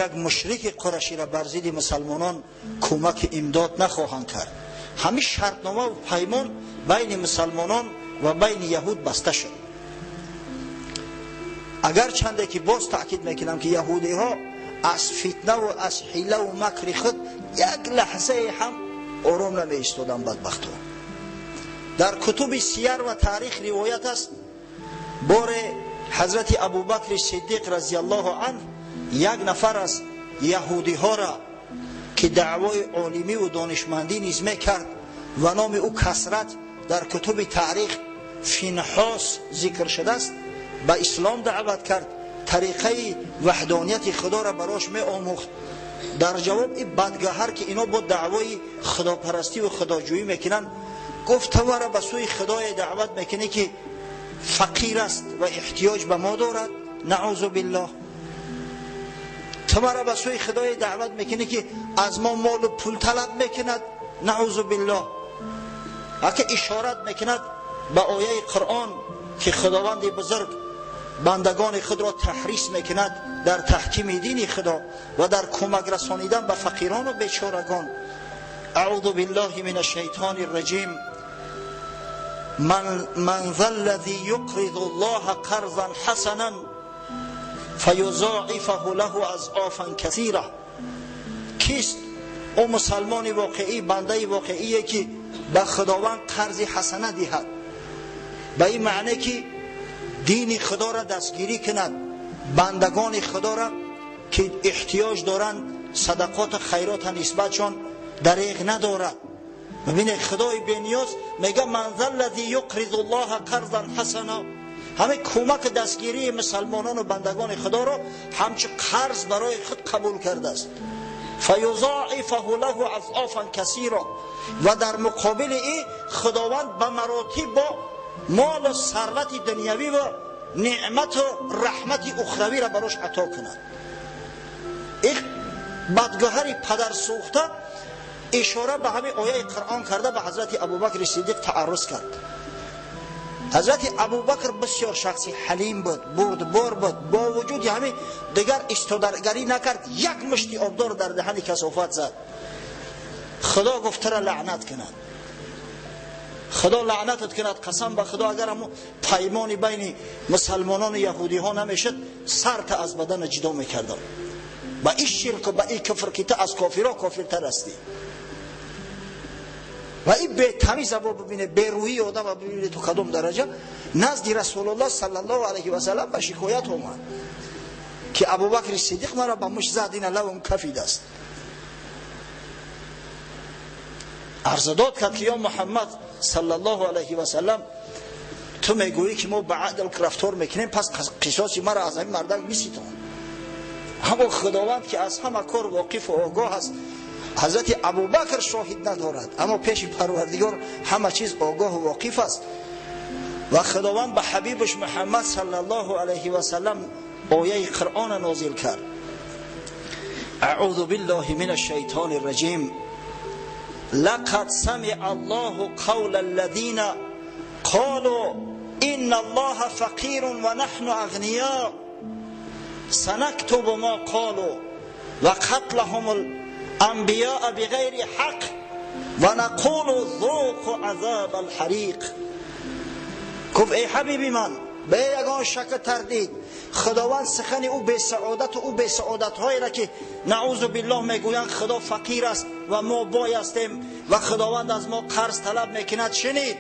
як мушрики қураширо бар зидди мусалмонон кӯмаки имдод нахоҳанд кард. Ҳамин шартнома ва паймон байни мусалмонон ва байни яҳуд баста шуд. Агарчанде ки боз таъкид мекунам, ки яҳудиҳо аз фитнаву аз ҳилаву макри худ як лаҳзае ҳам ором намеистоданд. Бадбахтҳо, дар кутуби сияр ва таърих ривоят аст, боре ҳазрати Абубакри Сиддиқ разиаллоҳу анҳ як нафар аз яҳудиҳоро, ки даъвои олимиву донишмандӣ низ мекард ва номи ӯ касрат дар кутуби таърих Финҳос зикр шудааст, ба ислом даъват кард, тариқаи ваҳдонияти худоро барош меомӯхт. Дар ҷавоб ин бадгаҳар, ки ино бо даъвои худопарастиву худоҷӯӣ мекунанд, гуфт: «Ту маро ба сӯи худое даъват мекунӣ, ки фақир аст ва эҳтиёҷ ба мо дорад? Наъузу биллоҳ! Ту маро ба сӯи худое даъват мекунӣ, ки аз мо молу пул талаб мекунад? Наъузу биллоҳ!» Ака ишорат мекунад ба ояи Қуръон, ки худованди бузург бандагони худро таҳрис мекунад дар таҳкими дини худо ва дар кӯмак расонидан ба фақирону бечорагон. Аъузу биллаҳи мин ашшайтони рраҷим: من ذا الذي يقرض الله قرضا حسنا فيضاعفه له أضعافا كثيرة. Кист ӯ мусалмони воқеӣ, бандаи воқеие, ки ба худованд қарзи ҳасана диҳад, ба ин маъне ки дини худоро дастгирӣ кунад, бандагони худоро, ки эҳтиёҷ доранд, садақоту хайрота нисбатшон дареғ надорад? Бибинед, худои бениёз мега: من ذا الذي يقرض الله قرضا حسنا. Ҳамин кӯмаки дастгирии мусалмонону бандагони худоро ҳамчун қарз барои худ қабул кардааст. فيضاعفه له أضعافا كثيرة. Ва дар муқобили ин худованд ба маротиб бо молу сарвати дунявӣ ва неъмату раҳмати ухравиро барош ато кунад. Ин бадгӯҳари падарсӯхта ишора ба ҳамин ояи Қуръон карда, ба ҳазрати Абубакри Сиддиқ тааррус кард. Ҳазрати Абубакр бисёр шахси ҳалим буд, бурдбор буд. Бо вуҷуди ҳамин дигар истодаргарӣ накард, як мушти обдор дар даҳани касофат зад. Худо гуфт: «Тура лаънат кунад, худо лаънатат кунад! Қасам ба худо, агар ҳамо паймони байни мусалмонону яҳудиҳо намешуд, сарта аз бадана ҷудо мекардам. Ба ин ширку ба ин куфр, ки ту аз кофиро кофиртар ҳастӣ». Ва ин бетамиза бо бибине, берӯҳии одама бибине, то кадом дараҷа назди Расулуллоҳ саллаллоҳу алайҳи васалам ба шикоят омад, ки Абубакри Сиддиқ маро ба мушт зад, ина лавм кафидааст. Арзадод кард, ки ё Муҳаммад саллаллоҳу алайҳи васалам, ту мегӯӣ, ки мо ба адл рафтор мекунем, пас қисоси маро аз ҳамин мардак биситон. Ҳамо худованд, ки аз ҳама кор воқифу огоҳ аст, ҳазрати Абубакр шоҳид надорад, аммо пеши Парвардигор ҳама чиз огоҳу воқиф аст. Ва худованд ба ҳабибаш Муҳаммад саллаллоҳу алайҳи васалам ояи Қуръона нозил кард: аъузу биллаҳи мин ашшайтони рраҷим, لقد سمع الله قول الذين قالوا إن الله فقير ونحن أغنياء سنكتب ما قالوا وقتلهم الأنبياء بغير حق ونقول ذوقوا عذاب الحريق. گفت: ای حبیبی من، به یگان شک تردید خداوند سخن او بسعادت و او بسعادت هایی را که نعوذ بالله میگویند خدا فقیر است و ما بای هستیم و خداوند از ما قرض طلب میکند شنید.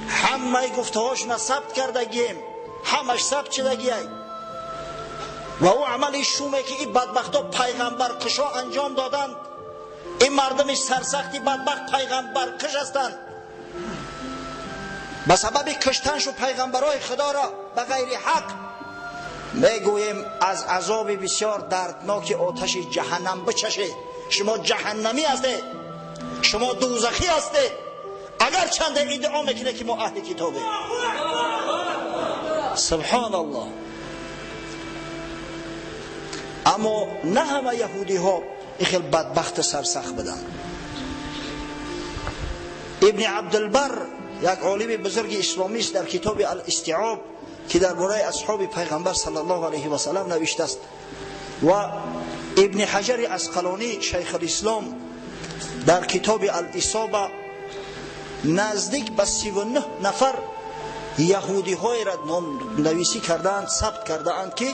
همه گفته ثبت کردگیم، همش ثبت شدگی. و او عمل شومه که این بدبخت ها پیغمبر کشا انجام دادند، این مردم سرسختی بدبخت پیغمبر کش هستند، به سبب کشتنش و پیغمبرای خدا را به غیر حق، میگوییم از عذاب بسیار دردناک آتش جهنم بچشید. شما جهنمی هستید، شما دوزخی هستید، اگر چند ادعا میکنه که ما اهل کتابه. سبحان الله. اما نه همه یهودی ها این خیلی بدبخت سرسخت بدن. ابن عبدالبر، یک عالم بزرگ اسلامی است، در کتاب الاستیعاب که درباره اصحاب پیغمبر صلی الله علیه و سلم نوشته است، Ва Ибни Ҳаҷари Асқалонӣ Шайхулислом дар китоби Ал-Исоба наздик ба 39 нафар яҳудиҳоеро номнависӣ кардаанд, сабт кардаанд, ки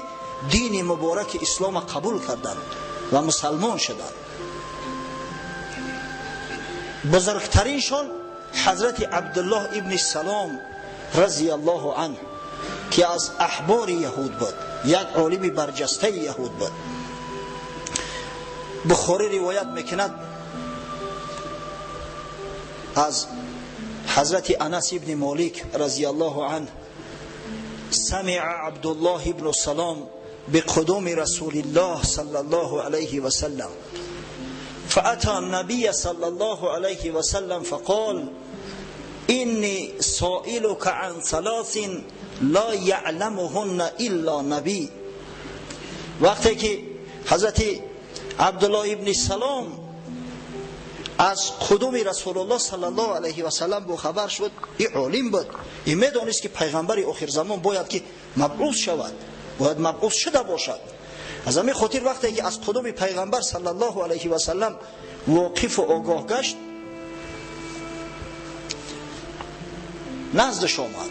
дини мубораки ислома қабул карданд ва мусалмон шуданд. Бузургтариншон ҳазрати Абдуллоҳ ибни Салом разияллоҳу анҳу, ки аз аҳбори яҳуд буд, як олими барҷастаи яҳуд буд. Бухорӣ ривоят мекунад аз ҳазрати Анас ибни Молик разияллоҳу анҳу: самиа Абдуллоҳ ибну Салом بقدوم رسول الله صلى الله عليه وسلم فأتى النبي صلى الله عليه وسلم فقال إني سائلك عن ثلاث لا يعلمهن إلا نبي. وقتی که حضرت عبدالله ابن سلام از قدوم رسول الله صلی الله علیه و سلم با خبر شد، این عالم بود، این میدانست که پیغمبر آخر زمان باید که مبعوث شود، باید مبعوث شده باشد. از همین خاطر وقتی که از قدوم پیغمبر صلی الله علیه و سلم واقف و آگاه گشت، نزدش آمد،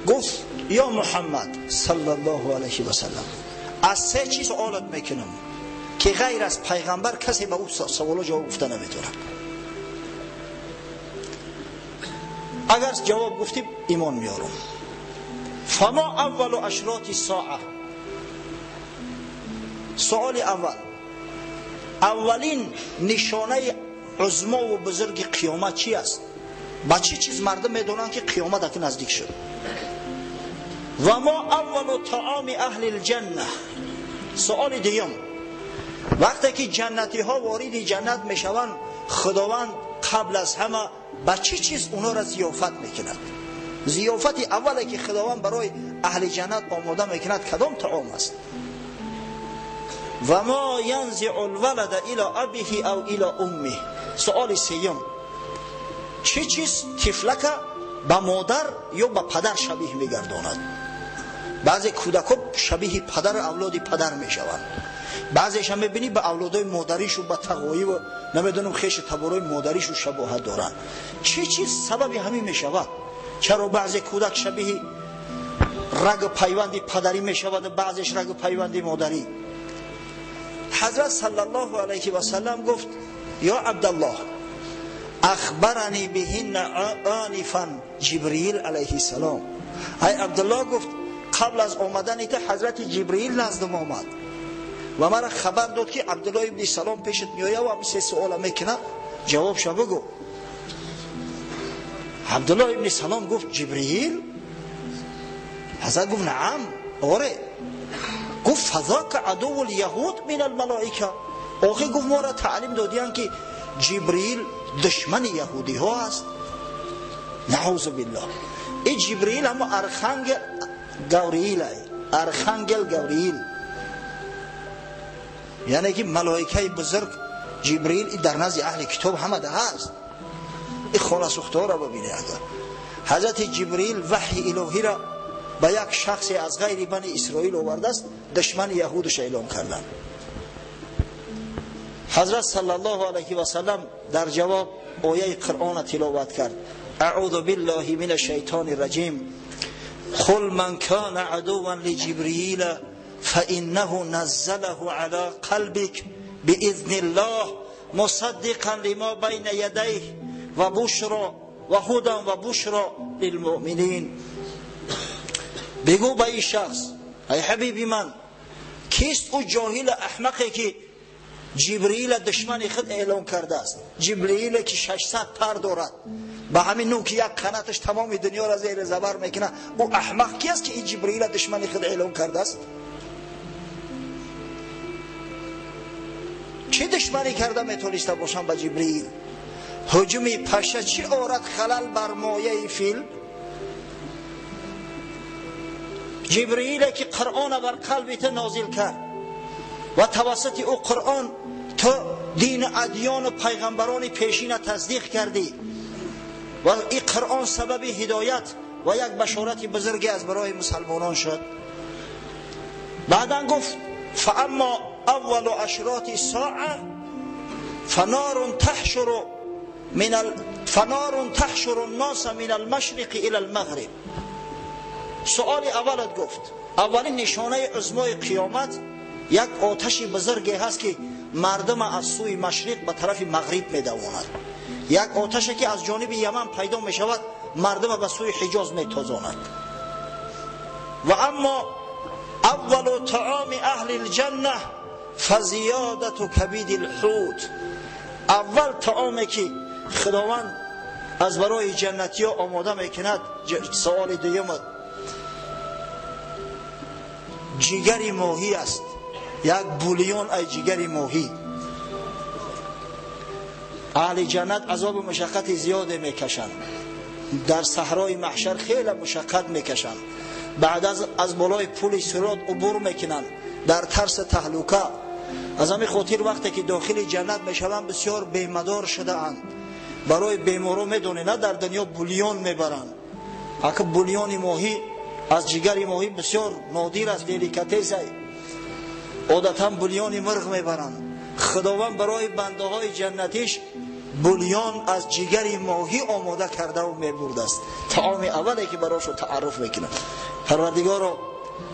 گفت یا محمد صلی الله علیه و سلم، از سه چیز سوالت میکنم که غیر از پیغمبر کسی به او سوالا جواب گفته نمیتونه. اگر جواب گفتی ایمان میارم. فما اول اشراط الساعه؟ سوال اول، اولین نشانه عظما و بزرگ قیامت چی است؟ با چه چیز مردم میدونن که قیامت اکنون نزدیک شد؟ و ما اول طعام اهل الجنه؟ سوال دیوم، وقتی که جنتی ها وارد جنت میشوند، خداوند قبل از همه با چه چیز اونا را ضیافت میکند؟ ضیافت اولی که خداوند برای اهل جنت آماده میکند کدام طعام است؟ و ما ینزع الولد الی ابیه او الی امه؟ سوال سیوم، چه چیز طفلک به مادر یا به پدر شبیه میگرداند؟ بعضی کودک‌ها شبیه پدر اولاد پدر میشوند، بعضیش هم میبینی به اولادای مادریش و به تقوایی و نمیدونم خیش تبارای مادریش و شباهت دارند. چه چیز سبب همین میشود؟ چرا بعضی کودک شبیه رگ پیوند پدری میشود و بعضیش رگ پیوند مادری؟ حضرت صلی الله علیه و سلم گفت یا عبدالله اخبرنی بهن آنفا جبرئیل علیه السلام. ای عبدالله، گفت قبل از آمدن تو حضرت جبرئیل نزدم آمد و مرا خبر داد که عبدالله ابن سلام پیشت میآید و سه سوال میکنه، جوابش بگو. عبدالله ابن سلام گفت جبرئیل؟ حضرت گفت نعم، آره. گفت فذاک عدو الیهود من الملائکه. آخه گفت ما را تعلیم دادیان که جبرئیل دشمن یهودی ها است. نعوذ بالله. این جبرئیل هم ارخنگل گاوریل، ارخنگل گاوریل، یعنی که ملائکه بزرگ جبرئیل در نزد اهل کتاب همه ده هست. این خانه سوخته ها را ببینه. اگر حضرت جبرئیل وحی الهی را به یک شخص از غیر بنی اسرائیل آورده است، دشمن یهودش اعلام کردن. حضرت صلی الله علیه و سلم در جواب آیه قرآن تلاوت کرد: اعوذ بالله من الشیطان الرجیم قل من کان عدوا لجبرئیل فإنه نزله على قلبك بإذن الله مصدقا لما بین یدیه و بشرا و هدى و بشرا للمؤمنین. بگو به این شخص، ای حبیبی من، کیست او جاهل احمقی که جبرئیل دشمن خود اعلام کرده است؟ جبرئیل که 600 پر دارد، به همین نوع که یک قناتش تمام دنیا را زیر زبر میکنه، او احمق کی است که این جبرئیل دشمن خود اعلام کرده است؟ چه دشمنی کرده میتونسته باشم به جبرئیل؟ هجوم پشه چی آورد خلل بر مایه فیل؟ جبرئیل که قرآن بر قلب تو نازل کرد و توسط او قرآن تو دین ادیان و پیغمبران پیشین تصدیق کردی و این قرآن سبب هدایت و یک بشارت بزرگی از برای مسلمانان شد. بعدا گفت فاما اول اشراط الساعه فنار تحشر فنار تحشر الناس من المشرق الى المغرب. سؤال اولت گفت اولین نشانه عظمای قیامت یک آتش بزرگی هست که مردم از سوی مشرق به طرف مغرب میدواند. یک آتشی که از جانب یمن پیدا میشود مردم به سوی حجاز میتازاند. و اما اول طعام اهل الجنه فزیادت کبید الحوت. اول طعامی که خداوند از برای جنتی ها آماده میکند، سوال دوم، جگر ماهی است. یک بولیون ای جگر ماهی. اهل جنت عذاب و مشقت زیاد میکشند، در صحرای محشر خیلی مشقت میکشند، بعد از بالای پل صراط عبور میکنند در ترس تهلکه. از همین خاطر وقتی که داخل جنت میشوند بسیار بیمدار شده اند. برای بیمارا میدونی نه، در دنیا بولیون میبرند. اگه بولیون ماهی از جگر ماهی بسیار نادر است، دلیکاتیس. عادتا بولیون مرغ میبرند. خداوند برای بنده های جنتیش بولیون از جگر ماهی آماده کرده و میبرد است. طعام اولی که براشو تعارف میکنه. پروردگارا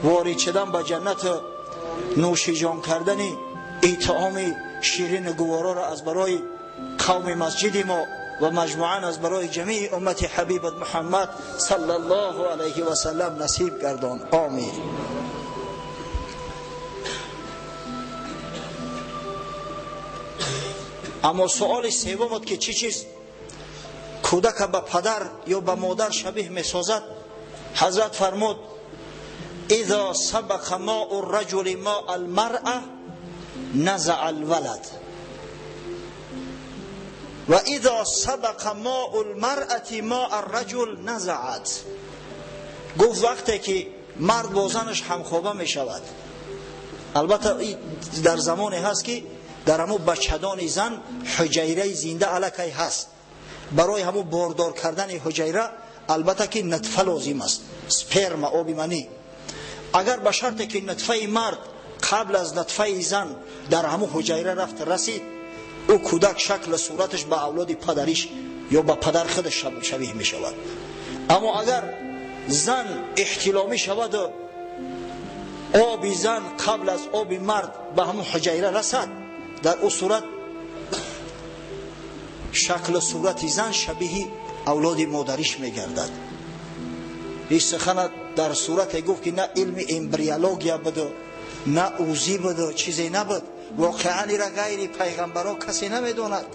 وارد شدن به جنت، نوش جان کردن این طعام شیرین گوارا را از برای قوم مسجد ما و مجموعاً از برای جمیع امت حبیب محمد صلی الله علیه و سلم نصیب گردان. آمین. اما سوال سوم بود که چی چیز کودک به پدر یا به مادر شبیه میسازد؟ حضرت فرمود اذا سبق ماء الرجل ماء المرأة نزع الولد و اذا سبق ماء المرأة ماء الرجل نزعت. گفت وقتی که مرد با زنش همخوابه می شود، البته در زمانی هست که در همون بچه‌دان زن حجیره زنده الکی هست، برای همون باردار کردن حجیره البته که نطفه لازم است، سپرم، آب منی. اگر به شرط که نطفه مرد قبل از نطفه زن در همون حجیره رفت رسید، او کودک شکل صورتش به اولاد پدریش یا به پدر خودش شبیه می شود. اما اگر زن احتلامی شود و آب زن قبل از آب مرد به همون حجیره رسد، در او صورت شکل صورت زن شبیه اولاد مادریش میگردد. این سخن در صورت گفت که نه علم امبریولوژیا بود، نه اوزی بود، چیزی نبود. واقعا را غیر پیغمبرا کسی نمیدوند.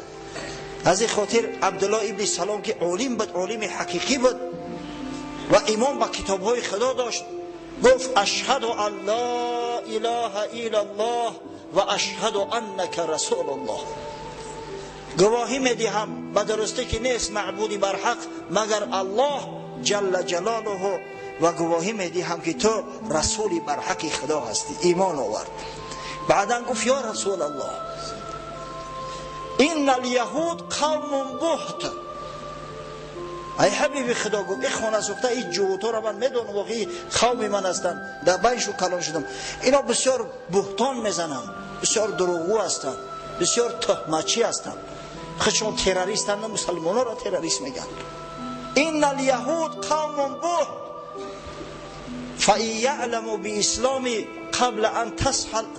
از این خاطر عبدالله ابن سلام که عالم بود، عالم حقیقی بود و ایمان به کتابهای خدا داشت، گفت اشهد ان لا اله الا الله و اشهد انک رسول الله. گواهی میدهم به درستی که نیست معبودی بر حق مگر الله جل جلاله و گواهی میدهم که تو رسولی بر حق خدا هستی. ایمان آورد. بعدا گفت یا رسول الله ان الیهود قوم بهت. ای حبیب خدا، گفت این خانه سوخته، این جوتا را من میدونم، واقعی قوم من هستند، در بینشون کلان شدم، اینا بسیار بهتان میزنن، بسیار دروغگو هستند، بسیار تهمتچی هستند، خودشون تروریست هستند، مسلمان ها را تروریست میگن. ان الیهود قوم بهت فان یعلموا باسلامی قبل ان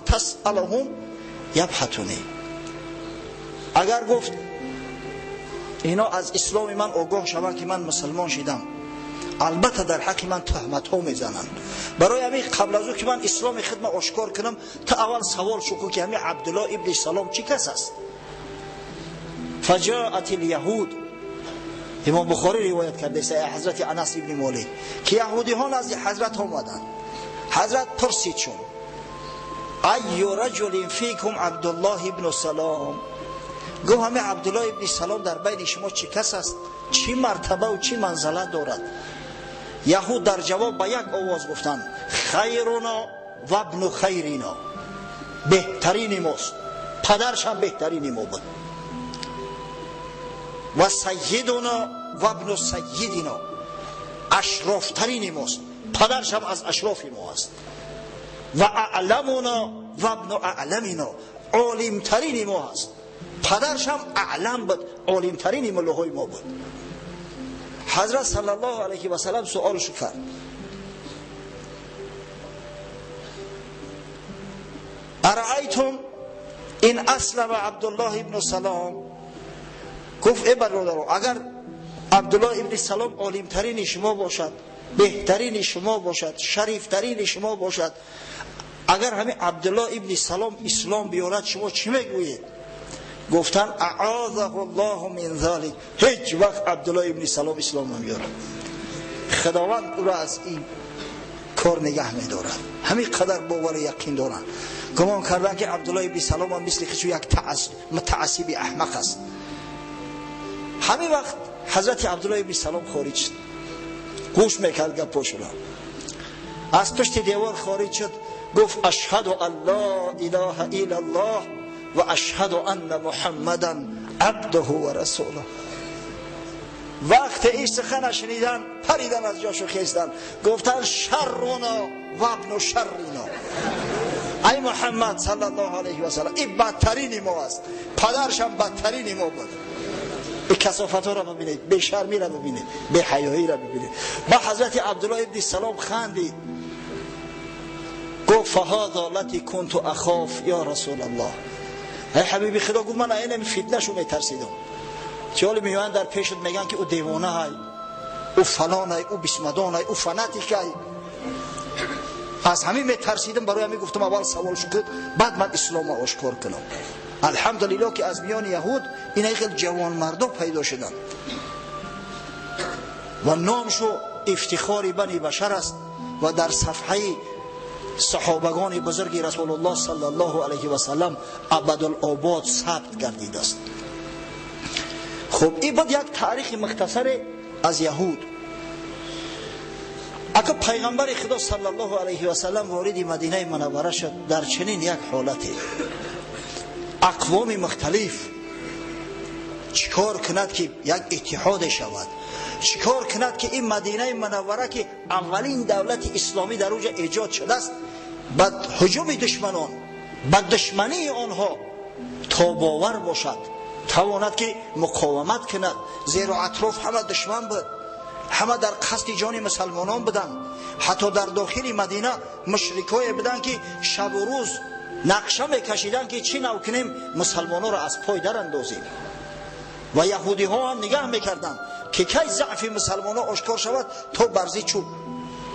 تسألهم یبحثونی. اگر گفت اینا از اسلام من آگاه شوند که من مسلمان شدم، البته در حق من تهمت ها میزنند. برای همین قبل از او که من اسلام خود آشکار کنم، تا اول سوال شو که همین عبدالله ابن سلام چی کس است. فجاءت الیهود، امام بخاری روایت کرده است حضرت انس ابن مالک که یهودی ها نزد حضرت آمدند. حضرت پرسید چون ای رجل فیکم عبدالله ابن سلام، گفت همه عبدالله ابن سلام در بین شما چه کس است، چی مرتبه و چی منزله دارد؟ یهود در جواب با یک آواز گفتند خیرنا و ابن خیرنا، بهترین ماست، پدرش هم بهترین ما بود، و سیدنا و ابن سیدنا، اشرافترین ماست، پدرش هم از اشراف ما است، و اعلمنا و ابن اعلمنا، عالمترین ما هست. پدرش هم اعلم بود، عالمترین ملوهای ما بود. حضرت صلی الله علیه و سلم سوالش کرد. ارأیتم این اسلم عبدالله ابن سلام؟ گفت ای برادران، اگر عبدالله ابن سلام عالمترین شما باشد، بهترین شما باشد، شریفترین شما باشد، اگر همین عبدالله ابن سلام اسلام بیارد شما چی میگویید؟ گفتن اعاذه الله من ذلک، هیچ وقت عبدالله ابن سلام اسلام نمیارد، خداوند او را از این کار نگه میدارد. همین قدر باور یقین دارند. گمان کردن که عبدالله ابن سلام هم مثل خودش یک متعصب احمق است. همین وقت حضرت عبدالله ابن سلام خارج شد، گوش میکرد گپاشو را، از پشت دیوار خارج شد، گفت اشهد ان لا اله الا الله و اشهد ان محمدا عبده و رسوله. وقت این سخن شنیدن پریدن از جاشو خیستن، گفتن شرنا و ابن شرنا، ای محمد صلی الله علیه و سلم، این بدترین ما است، پدرش هم بدترین ما بود. این کثافت ها را ببینید، بی شرمی را ببینید، بی حیایی را ببینید. با حضرت عبدالله ابن سلام خندید، گفت فهذا التي كنت اخاف یا رسول الله. ای حبیبی خدا، گفت من اینم فتنه شو میترسیدم، چه حالی میان در پیشت میگن که او دیوانه های، او فلان های، او بسمدان های، او فناتیک های. از همین میترسیدم، برای همین گفتم اول سوال شو کرد بعد من اسلام آشکار کنم. الحمدلله که از میان یهود این خیلی جوان مردم پیدا شدن و نامشو افتخار بنی بشر است و در صفحه صحابگان بزرگ رسول الله صلی الله علیه و سلم ابدالآباد ثبت گردیده است. خب این بود یک تاریخ مختصر از یهود. اگر پیغمبر خدا صلی الله علیه و سلم وارد مدینه منوره شد در چنین یک حالتی، اقوام مختلف چیکار کند که یک اتحاد شود، چیکار کند که این مدینه منوره که اولین دولت اسلامی در اونجا ایجاد شده است، به هجوم دشمنان، به دشمنی آنها تاباور باشد، تواند که مقاومت کند، زیرا اطراف همه دشمن بود، همه در قصد جان مسلمانان بودند. حتی در داخل مدینه مشرکای بودند که شب و روز نقشه میکشیدند که چی نو کنیم مسلمانان را از پای در اندازیم، و یهودی ها هم نگاه میکردند که کی ضعف مسلمانان آشکار شود تا برزی چوب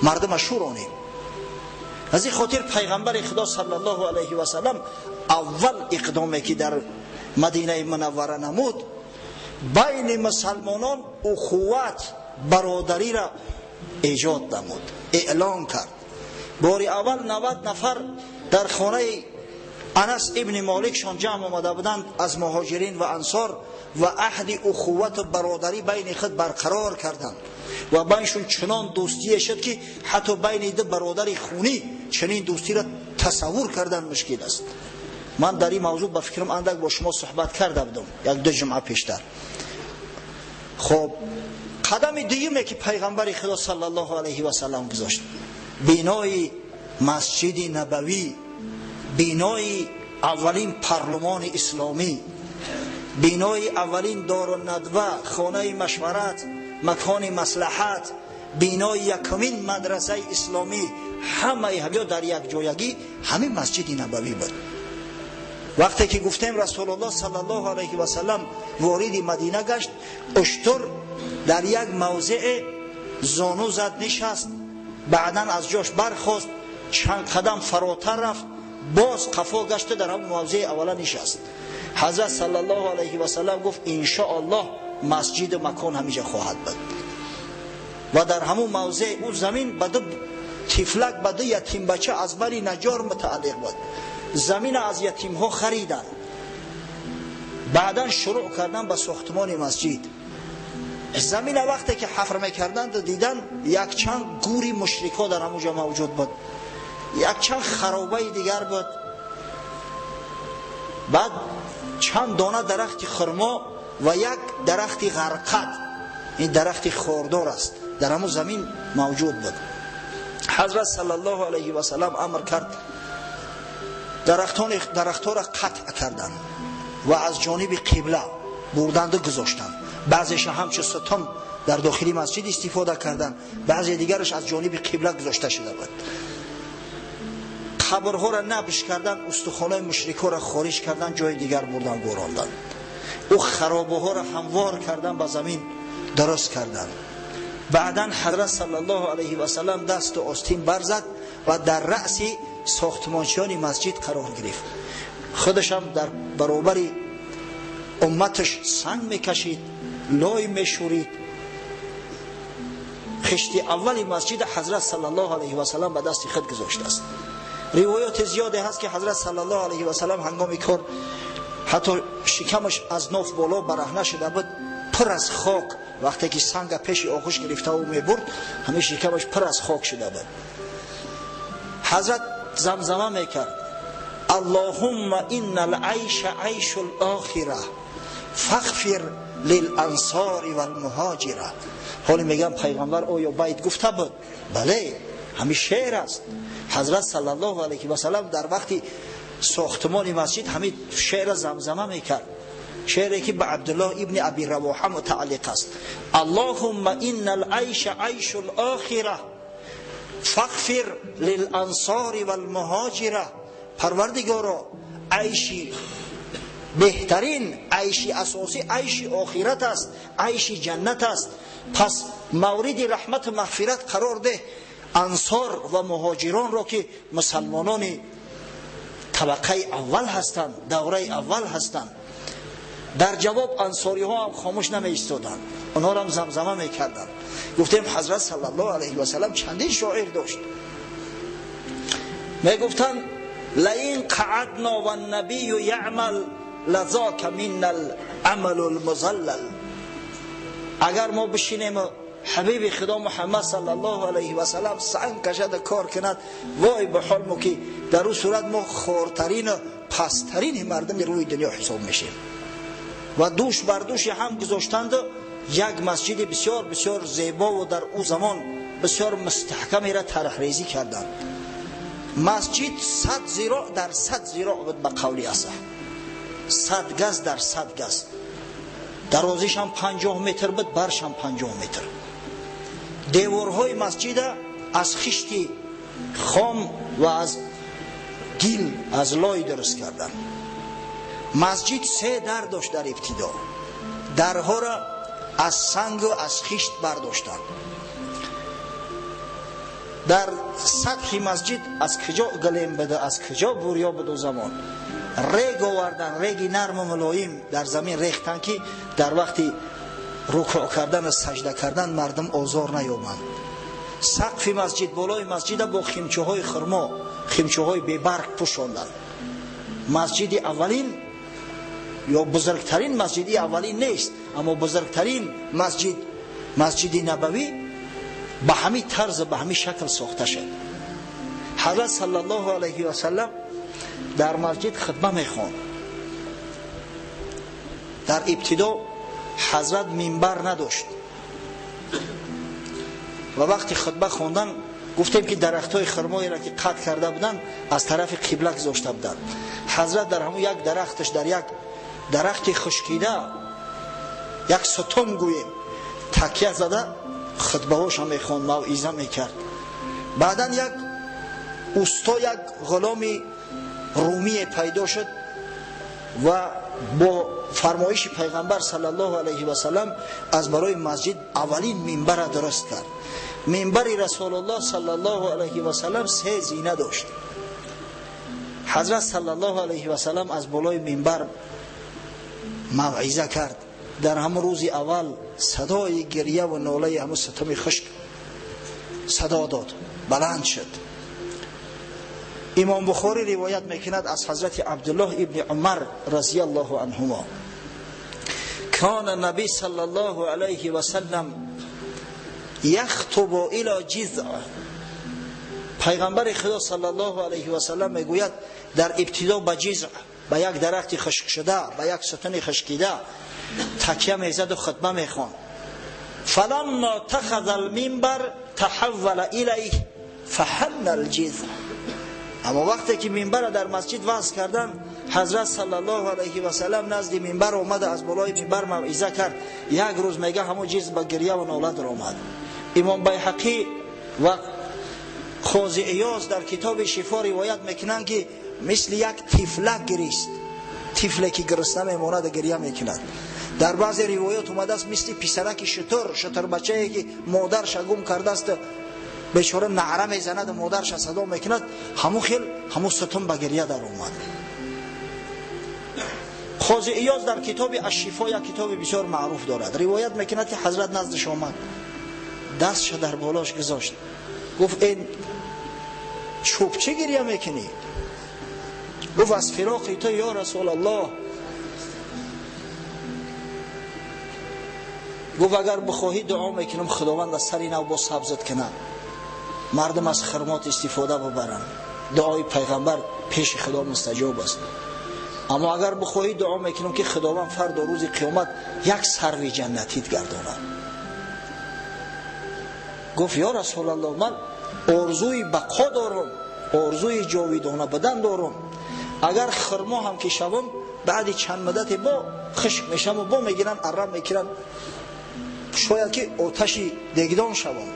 مردم شورانیم. از این خاطر پیغمبر خدا صلی الله علیه و سلم اول اقدامی که در مدینه منوره نمود، بین مسلمانان اخوت برادری را ایجاد نمود، اعلان کرد. بار اول 90 نفر در خانه انس ابن مالک شان جمع آمده بودند از مهاجرین و انصار و عهد اخوت و برادری بین خود برقرار کردند و بینشون چنان دوستی شد که حتی بین دو برادر خونی چنین دوستی را تصور کردن مشکل است. من در این موضوع به فکرم اندک با شما صحبت کرده بودم یک دو جمعه پیشتر. خب قدم دیگه که پیغمبر خدا صلی الله علیه و سلم گذاشت، بنای مسجد نبوی، بنای اولین پارلمان اسلامی، بنای اولین دارالندوه، خانه مشورت، مکان مصلحت، بنای یکمین مدرسه اسلامی، همه همه در یک جایگی همین مسجد نبوی بود. وقتی که گفتیم رسول الله صلی الله علیه و سلم وارد مدینه گشت، اشتر در یک موضع زانو زد نشست، بعدا از جاش برخاست، چند قدم فراتر رفت، باز قفا گشت در همون موضع اولا نشست. حضرت صلی الله علیه و سلم گفت ان شاء الله مسجد و مکان همیشه خواهد بود. و در همون موضع او زمین به دو تفلک، به دو یتیم بچه از بنی نجار متعلق بود، زمین از یتیم ها خریدن، بعدا شروع کردن به ساختمان مسجد. زمین وقتی که حفر میکردند دیدن یک چند گوری مشرکا در همونجا موجود بود، یک چند خرابه دیگر بود، بعد چند دانه درخت خرما و یک درخت غرقد، این درخت خاردار است، در همون زمین موجود بود. حضرت صلی الله علیه و سلم امر کرد Дарахтҳоро қатъ карданд ва аз ҷониби қибла бурданду гузоштанд. Баъзеша ҳамчун сутун дар дохили масҷид истифода карданд, баъзе дигараш аз ҷониби қибла гузошта шуда буд. Қабрҳоро набш кардан, устухонаи мушрикҳоро хориҷ кардан, ҷои дигар бурдан гӯронданд. Ӯ харобаҳоро ҳамвор кардан, ба замин дуруст карданд. Баъдан ҳазрат саллаллоҳу алайҳи васаллам дасту остин барзад ва дар раъси сохтмончиёни масҷид қарор гирифт. Худашам дар баробари умматаш санг мекашид, лой мешӯрид. Хишти аввали масҷид ҳазрат саллаллоҳу алайҳи васаллам ба дасти худ гузоштааст. Ривоёти зиёде ҳаст, ки ҳазрат саллаллоҳу алайҳи васаллам ҳангоми кор ҳатто шикамаш аз ноф боло бараҳна шуда буд, пур аз хок. Вақте ки санга пеши оғӯш гирифта ӯ мебурд, ҳамин шикамаш пур аз хок шуда буд. Ҳазрат замзама мекард: Аллоҳумма иннал айша айшул охира фағфир лилансори валмуҳоҷира. Ҳоле мегӯям, пайғамбар оё байт гуфта буд? Бале, ҳамин шеър аст. Ҳазрат саллаллоҳу алайҳи васаллам дар вақти сохтмони масҷид ҳамин шеърро замзама мекард, шеъре ки ба Абдуллоҳ ибни Аби Равоҳа мутааллиқ аст. Аллоҳумма иннал айша айшул охира фағфир лилансори валмуҳоҷира. Парвардигоро, айши беҳтарин, айши асосӣ айши охират аст, айши ҷаннат аст. Пас мавриди раҳмату мағфират қарор деҳ ансор ва муҳоҷиронро, ки мусалмонони табақаи аввал ҳастанд, давраи аввал ҳастанд. Дар ҷавоб ансориҳо ҳам хомӯш намеистоданд, онҳоро ҳам замзама мекарданд. Гуфтем, ҳазрат саллаллоҳу алайҳи васаллам чандин шоир дошт. Мегуфтанд: лаин қаъадно ваннабию яъмал лазока минна ламалу лмузаллал. Агар мо бишинем, ҳабиби худо Муҳаммад саллаллоҳу алайҳи васаллам санг кашада кор кунад, вой ба ҳол мо, ки дар ӯ сурат мо хортарину пасттарини мардуми рӯи дунё ҳисоб мешем. Ва дӯш бар дӯши ҳам гузоштанду як масҷиди бисёр бисёр зебову дар ӯ замон бисёр мустаҳкамеро тарҳрезӣ карданд. Масҷид 100 зироъ дар 100 зироъ буд, ба қавли асаҳ 100 газ дар 100 газ. Дарозишам 50 метр буд, баршам 50 метр. Деворҳои масҷида аз хишти хом ва аз гил, аз лой дуруст карданд. Масҷид се дар дошт дар ибтидо. Дарҳоро аз сангу аз хишт бардоштанд. Дар сатҳи масҷид аз куҷо галем буда, аз куҷо бурё буду замон, рег овардан, реги нарму мулоим дар замин рехтанд, ки дар вақти рукӯъ кардану сажда кардан мардум озор наёбанд. Сақфи масҷид, болои масҷида бо химчаҳои хурмо, химчаҳои бебарг пӯшонданд. Масҷиди аввалин ё бузургтарин масҷиди аввалин нест, аммо бузургтарин масҷид, Масҷиди Набавӣ, ба ҳамин тарз, ба ҳамин шакл сохта шуд. Ҳазрат саллаллоҳу алайҳи васаллам дар масҷид хутба мехонд. Дар ибтидо ҳазрат минбар надошт ва вақти хутба хондан, гуфтем, ки дарахтҳои хурмоеро, ки қатъ карда буданд, аз тарафи қибла гузошта буданд. Ҳазрат дар ҳамун як дарахташ, дар як дарахти хушкида, як сутун гӯем, такя зада хутбаҳоша мехонд, мавъиза мекард. Баъдан як усто, як ғуломи румие пайдо шуд ва бо фармоиши пайғамбар саллаллоҳу алайҳи васаллам аз барои масҷид аввалин минбара дуруст кард. Минбари Расулуллоҳ саллаллоҳу алайҳи васаллам се зина дошт. Ҳазрат саллаллоҳу алайҳи васаллам аз болои минбар мавъиза кард. Дар ҳамон рӯзи аввал садои гирья ва нолаи ҳамон сутуни хушк садо дод, баланд шуд. Имом Бухорӣ ривоят мекунад аз ҳазрати Абдуллоҳ ибни Умар разияллоҳу анҳумо: кана наби саллаллоҳу алайҳи васаллам яхтубу ила ҷизъ. Пайғамбари Худо саллаллоҳу алайҳи васаллам мегӯяд, дар ибтидо ба ҷизъ, ба як дарахти хушкшуда, ба як сутуни хушкида такя мезаду хутба мехонд. Фаламма тахаза алминбар таҳаввала илайҳ фаҳанна алҷизъ. Аммо вақте ки минбарро дар масҷид вазъ карданд, ҳазрат саллаллоҳу алайҳи васаллам назди минбар омада, аз болои минбар мавъиза кард. Як рӯз мега ҳамон ҷиз ба гиря ва нола даромад. Имом Байҳақӣ ва Қози Иёз дар китоби Шифо ривоят мекунанд, ки мисли як тифлак гирист, тифле ки гурусна мемонад гиря мекунад. Дар баъзе ривоят омадааст мисли писараки шутур, шутурбачае ки модарша гум кардааст, бечора наъра мезанад, модарша садо мекунад, ҳамун хел ҳамун сутун ба гиря даромад. Қози Иёз дар китоби Ашшифо як китоби бисёр маъруф дорад, ривоят мекунад, ки ҳазрат наздиш омад, дастша дар болош гузошт, гуфт: эн чӯб, чӣ гиря мекунӣ? Гуфт: аз фироқи ту, ё Расулаллоҳ. Гуфт: агар бихоҳӣ, дуо мекунам, Худованд аз сари нав боз сабзат кунад, мардум аз хирмот истифода бибаранд. Дуои пайғамбар пеши Худо мустаҷоб аст. Аммо агар бихоҳӣ, дуо мекунам, ки Худованд фардо рӯзи қиёмат як сарви ҷаннатит гардонад. Гуфт: ё Расулаллоҳ, ман орзуи бақо дорам, орзуи ҷовидона будан дорам. Агар хирмо ҳам ки шавам, баъди чанд муддате бо хушк мешавам, бо мегиранд, арра мекунанд, шояд ки оташи дегдон шавам.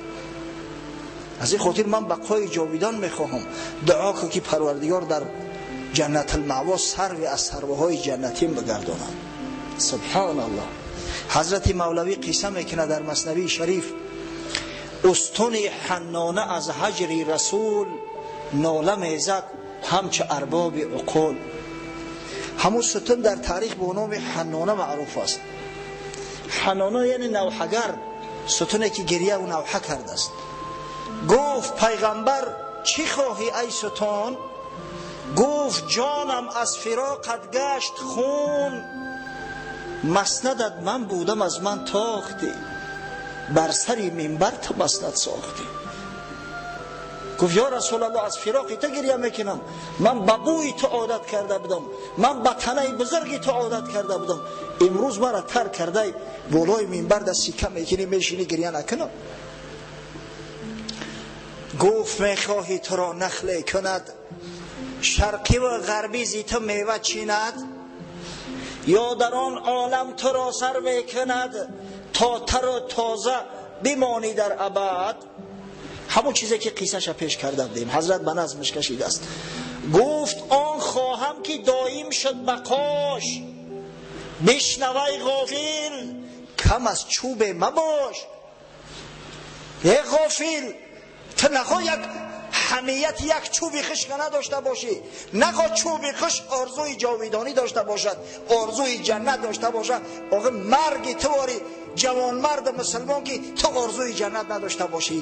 Аз ин хотир ман бақои ҷовидон мехоҳам. Дуо кун, ки Парвардигор дар Ҷаннатулмаъво сарви аз сарваҳои ҷаннатим бигардонад. Субҳоналлоҳ. Ҳазрати Мавлавӣ қисса мекунад дар Маснавии Шариф: устуни Ҳаннона аз ҳаҷри Расул нола мезад ҳамчу арбоби уқул. Ҳамун сутун дар таърих бо номи Ҳаннона маъруф аст. Ҳаннона яъне навҳагар, сутуне ки гирьяву навҳа кардааст. Гуфт пайғамбар: чӣ хоҳӣ, ай сутун? Гуфт: ҷонам аз фироқат гашт хун, маснадат ман будам, аз ман тохтӣ, бар сари минбар ту маснад сохтӣ. Гуфт: ё Расулаллоҳ, аз фироқи ту гирья мекунам. Ман ба бӯи ту одат карда будам, ман ба танаи бузурги ту одат карда будам. Имрӯз мара тарк кардай, болои минбар да сика мекунӣ, мешинӣ, гирья накунам? Гуфт: мехоҳӣ туро нахле кунад, шарқиву ғарбӣ зи ту мева чинад, ё дар он олам туро сар мекунад, то тару тоза бимонӣ дар абад? Ҳамон чизе ки қиссаша пеш карда будем, ҳазрат ба назмаш кашидааст. Гуфт: он хоҳам, ки доим шуд бақош. Бишнавай, ғофил, кам аз чӯбе мабош. Е ғофил, ту нахоҳ як ҳамияти як чӯби хушка надошта бошӣ, нахоҳ чӯби хушк орзуи ҷовидонӣ дошта бошад, орзуи ҷаннат дошта бошад. Охир марги ту вори ҷавонмарди мусулмон, ки ту орзуи ҷаннат надошта бошӣ,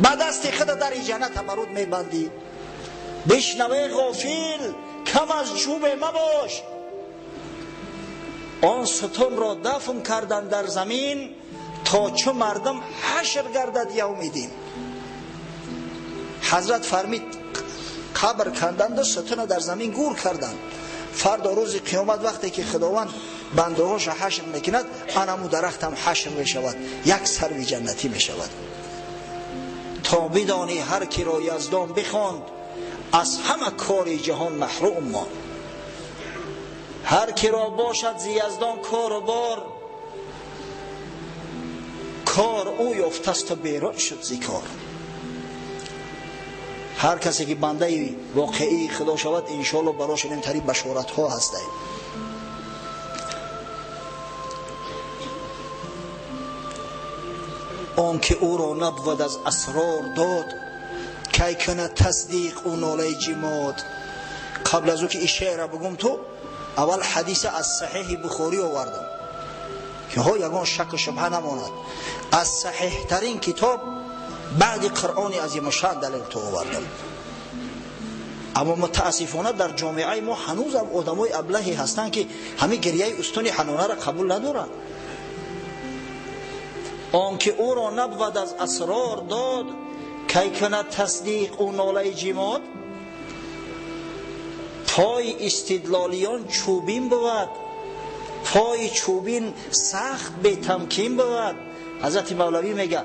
ба дасти худа дари ҷанната баруд мебандӣ. Бишнаве, ғофил, кам аз чӯбе мабош. Он сутунро дафн карданд дар замин, то чу мардум ҳашр гардад явми дин. Ҳазрат фармид, қабр канданду сутуна дар замин гур карданд. Фардо рӯзи қиёмат, вақте ки Худованд бандаҳоша ҳашр мекунад, анаму дарахтам ҳашр мешавад, як сарви ҷаннатӣ мешавад. То бидонӣ, ҳар киро Яздон бихонд, аз ҳама кори ҷаҳон маҳрум монд. Ҳар киро бошад зи Яздон кору бор, кор ӯ ёфтасту берун шуд зи кор. Ҳар касе ки бандаи воқеии Худо шавад, иншоалло барош интари башоратҳо ҳастанд. Он ки ӯро набвад аз асрор дод, кай кунад тасдиқ ӯ нолаи ҷимод? Қабл аз ӯ ки ин шеъра бугум, ту аввал ҳадиса аз Саҳеҳи Бухорӣ овардам, ки ҳо ягон шаку шубҳа намонад. Аз саҳеҳтарин китоб баъди Қуръони азимушшаън далел ту овардам. Аммо мутаассифона дар ҷомеаи мо ҳанӯзам одамои аблаҳе ҳастанд, ки ҳамин гирьяи устуни Ҳанонаро қабул надоранд. Он ки ӯро набвад аз асрор дод, кай кунад тасдиқ ӯ нолаи ҷимод? Пои истидлолиён чӯбин бувад, пои чӯбин сахт бетамкин бувад. Ҳазрати Мавлавӣ мега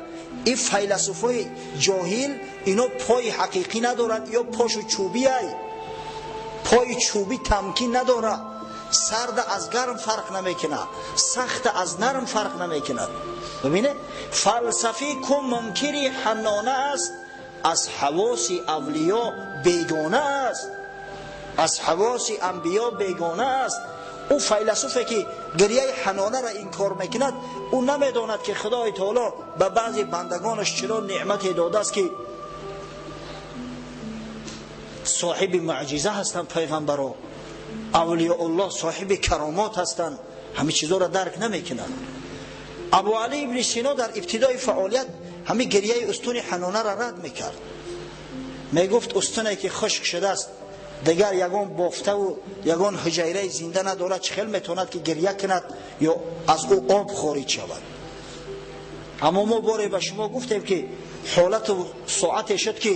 ин файласуфои ҷоҳил ино пои ҳақиқӣ надоранд, ё пошу чӯбиай, пои чӯбӣ тамкин надорад, сарда аз гарм фарқ намекунад, сахта аз нарм фарқ намекунад. Бибинед, фалсафӣ ку мункири ҳаннона аст, аз ҳавоси авлиё бегона аст, аз ҳавоси анбиё бегона аст. Ӯ файласуфе ки гирияи ҳанонаро инкор мекунад, ӯ намедонад ки Худои таоло ба баъзе бандагонаш чунон неъмате додааст ки соҳиби муъҷиза ҳастанд пайғамбаро, авлиёуллоҳ соҳиби каромот ҳастанд, ҳамин чизоро дарк намекунанд. Абу Али ибни Сино дар ибтидои фаъолият ҳамин гирияи устуни ҳанонаро рад мекард. Мегуфт устуне ки хушк шудааст, дигар ягон бофтаву ягон ҳуҷайраи зинда надорад, чӣ хел метавонад ки гиря кунад ё аз ӯ об хориҷ шавад. Аммо мо боре ба шумо гуфтем ки ҳолату соате шуд ки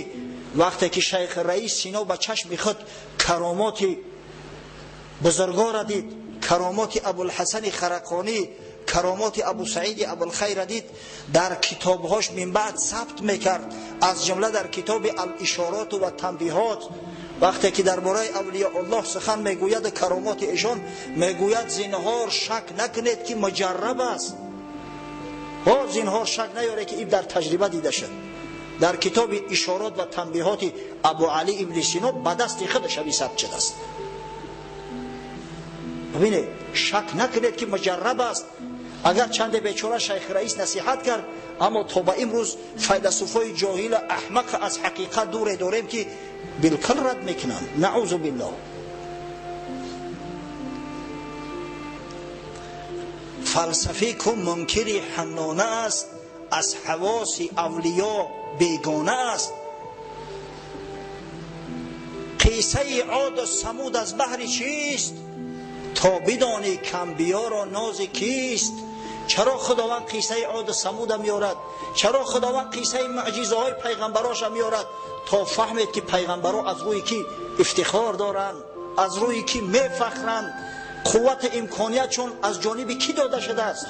вақте ки шайх раис Сино ба чашми худ каромоти бузургора дид, каромоти Абулҳасани Харақонӣ, каромоти Абу Саиди Абулхайра дид, дар китобҳош минбаъд сабт мекард, аз ҷумла дар китоби Алишороту ва танбиҳот. Вақте ки дар бораи авлиёуллоҳ сухан мегӯяд каромоти эшон, мегӯяд зинҳор шак накунед ки муҷарраб аст. Ҳо, зинҳор шак наёре ки ин дар таҷриба дида шуд. Дар китоби Ишорот ва танбиҳоти Абу Али ибни Сино ба дасти худаш ҳамин сабт шудааст. Бибинед, шак накунед ки муҷарраб аст. Агар чанде бечора шайх раис насиҳат кард, аммо то ба имрӯз файласуфои ҷоҳила аҳмақ аз ҳақиқат дуре дорем ки билкул рад мекунанд. Наъузу биллоҳ. Фалсафӣ ку мункири ҳаннона аст, аз ҳавоси авлиё бегона аст. Қиссаи Оду Самуд аз баҳри чист? То бидонӣ камбиёро нози кист. Чаро Худованд қиссаи Оду Самуда меорад? Чаро Худованд қиссаи муъҷизаҳои пайғамбароша меорад? То фаҳмед ки пайғамбаро аз рӯи ки ифтихор доранд, аз рӯи ки мефахранд, қуввати имкониятшон аз ҷониби кӣ дода шудааст.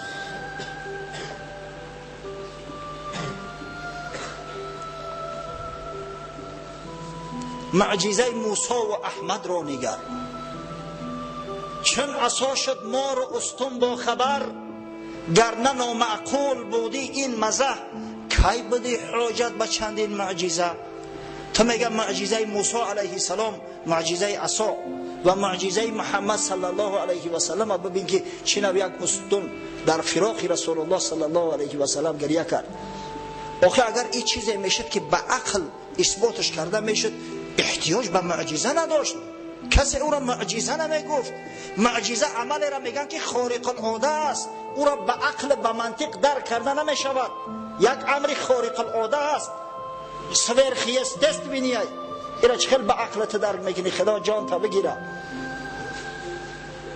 Муъҷизаи Мусо ва Аҳмадро нигар. Чун асо шуд мору устун бохабар, гар на номаъқул будӣ ин мазаҳ, кай будӣ ҳоҷат ба чандин муъҷиза? Ту мега муъҷизаи Мусо алайҳиссалом, муъҷизаи асо ва муъҷизаи Муҳаммад саллаллоҳу алайҳи васаллам. Бибин ки чӣ нав як устун дар фироқи Расулуллоҳ саллаллоҳу алайҳи васаллам гиря кард. Охи агар ин чизе мешуд ки ба ақл исботаш карда мешуд, эҳтиёҷ ба муъҷиза надошт. Касе ӯро муъҷиза намегуфт. Муъҷиза амалеро мегӯянд ки хориқулода аст, ӯро ба ақл ба мантиқ дарк карда намешавад. Як амри хориқулода аст, сверхъестественный. Ира чӣ хел ба ақлат дарк мекунӣ? Худо ҷон та бигира.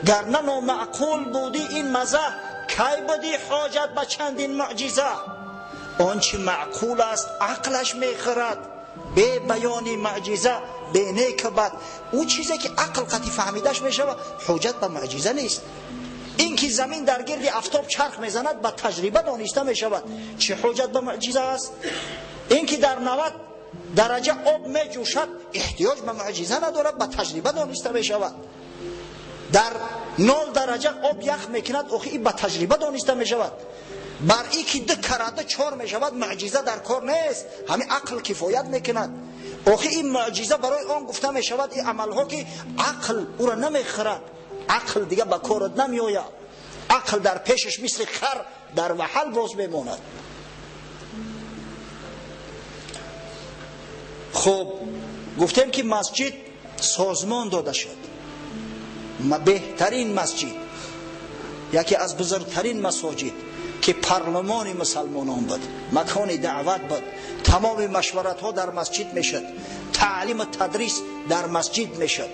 Гар на номаъқул будӣ ин мазаҳ, кай будӣ ҳоҷат ба чандин муъҷиза? Он чи маъқул аст ақлаш мехӯрад, бе баёни муъҷиза, бе неку бад. Ӯ чизе ки ақл қатъи фаҳмидаш мешавад, ҳоҷат ба муъҷиза нест. Ин ки замин дар гирди афтоб чарх мезанад, ба таҷриба дониста мешавад. Чӣ ҳоҷат ба муъҷиза аст? Ин ки дар 90 дараҷа об меҷӯшад, эҳтиёҷ ба муъҷиза надорад, ба таҷриба дониста мешавад. Дар 0 дараҷа об ях мекунад, охи ин ба таҷриба дониста мешавад. Бар ин ки 2 карата 4 мешавад, муъҷиза дар кор нест, ҳамин ақл кифоят мекунад. Охи ин муъҷиза барои он гуфта мешавад, ин амалҳо ки ақл ӯро намехӯрад, ақл дига ба корат намеояд, ақл дар пешаш мисли хар дар ваҳал боз мемонад. Хуб, гуфтем ки масҷид созмон дода шуд, беҳтарин масҷид, яке аз бузургтарин масоҷид ки парлумони мусалмонон буд, макони даъват буд, тамоми машваратҳо дар масҷид мешуд, таълиму тадрис дар масҷид мешуд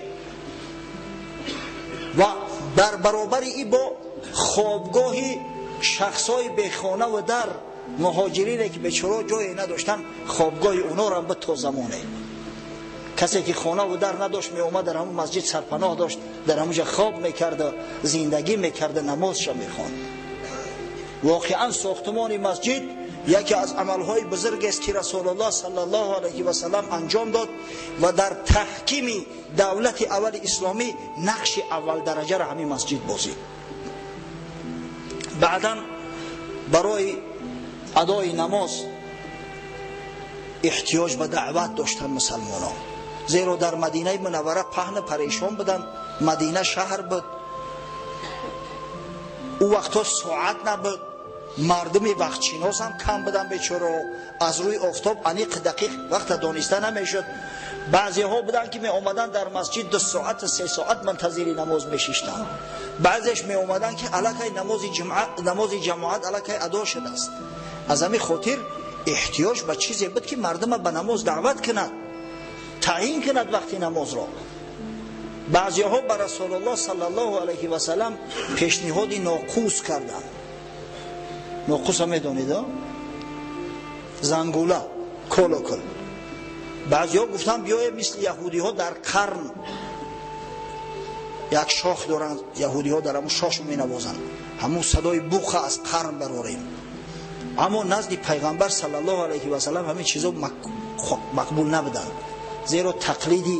ва дар баробари ин бо хобгоҳи шахсҳои бехонаву дар муҳоҷирине ки бечора ҷое надоштанд, хобгоҳи онҳоро буд то замоне. Касе ки хонаву дар надошт меомад дар ҳамон масҷид сарпаноҳ дошт, дар ҳамонҷа хоб мекард, зиндагӣ мекард, намозша мехонд. Воқеан сохтмони масҷид яке аз амалҳои бузургест ки Расулуллоҳ саллаллоҳу алайҳи васаллам анҷом дод ва дар таҳкими давлати аввали исломӣ нақши аввал дараҷаро ҳамин масҷид бозид. Баъдан барои адои намоз эҳтиёҷ ба даъват доштанд мусалмонон, зеро дар Мадинаи Мунаввара паҳну парешон буданд. Мадина шаҳр буд, ӯ вақтҳо соат набуд, мардуми вақтшинос ҳам кам буданд бечоро, аз рӯи офтоб аниқ дақиқ вақта дониста намешуд. Баъзеҳо буданд ки меомаданд дар масҷид 2 соат 3 соат мунтазири намоз мешиштанд. Баъзеш меомаданд ки аллакай намози ҷамоат аллакай адо шудааст. Аз ҳамин хотир эҳтиёҷ ба чизе буд ки мардума ба намоз даъват кунад, таъйин кунад вақти намозро. Баъзеҳо ба Расулуллоҳ саллаллоҳу алайҳи васаллам пешниҳоди ноқус карданд. Ноқуса медонед, зангула, колокол. Баъзеҳо гуфтанд биёед мисли яҳудиҳо дар қарн як шох доранд, яҳудиҳо дар ҳамун шош менавозанд, ҳамун садои буқа аз қарн барорем. Аммо назди пайғамбар саллаллоҳу алайҳи васаллам ҳамин чизо мақбул набуданд, зеро тақлиди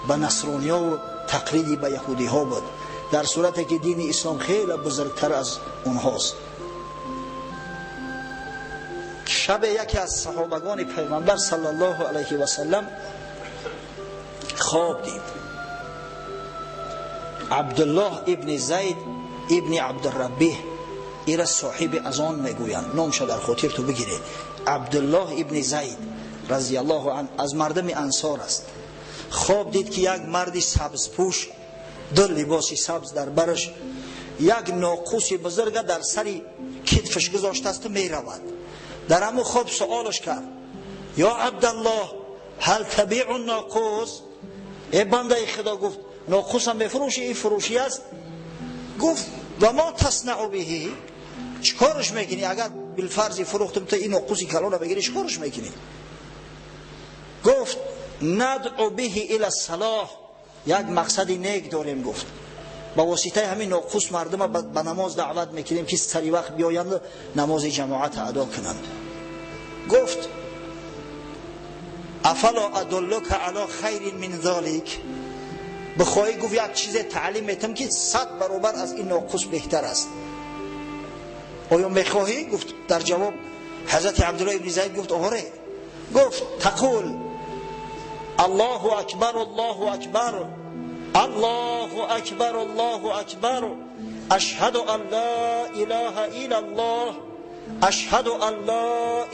ба насрониёву тақлиди ба яҳудиҳо буд, дар сурате ки дини ислом хеле бузургтар аз онҳост. Шабе яке аз саҳобагони пайғамбар саллаллоҳу алайҳи васаллам хоб дид. Абдуллоҳ ибни Зайд ибни Абдурраббиҳ, ира соҳиби азон мегӯянд, номша дар хотир ту бигиред. Абдуллоҳ ибни Зайд разияллоҳу анҳу аз мардуми ансор аст. Хоб дид ки як марди сабзпӯш, ду либоси сабз дар бараш, як ноқуси бузурга дар сари китфаш гузоштааст меравад. Дар ҳамун хоб суолаш кард: ё Абдаллоҳ, ҳал табиъу ноқус? Э бандаи Худо, гуфт, ноқусам мефурӯшӣ? Ин фурӯшӣ аст? Гуфт: ва мо таснау биҳи? Чӣ кораш мекунӣ? Агар билфарзи фурӯхтум, ту ин ноқуси калона бигирӣ, чӣ кораш мекунӣ? Гуфт: надъу биҳи ила салоҳ, як мақсади нек дорем. Гуфт: ба воситаи ҳамин ноқус мардума ба намоз даъват мекунем ки сари вақт биёянд намози ҷамоата адо кунанд. Гуфт: афало адуллука ало хайрин мин золик? Бихоҳӣ, гуфт, як чизе таълим метам ки 100 баробар аз ин ноқус беҳтар аст. Оё мехоҳӣ? Гуфт. Дар ҷавоб ҳазрати Абдуллоҳ ибни Зайд гуфт: оре. Гуфт: тақул Аллоҳу акбар, Аллоҳу акбар, Аллоҳу акбар, Аллоҳу акбар, ашҳаду ан ла илаҳа иллаллоҳ, ашҳаду ан ла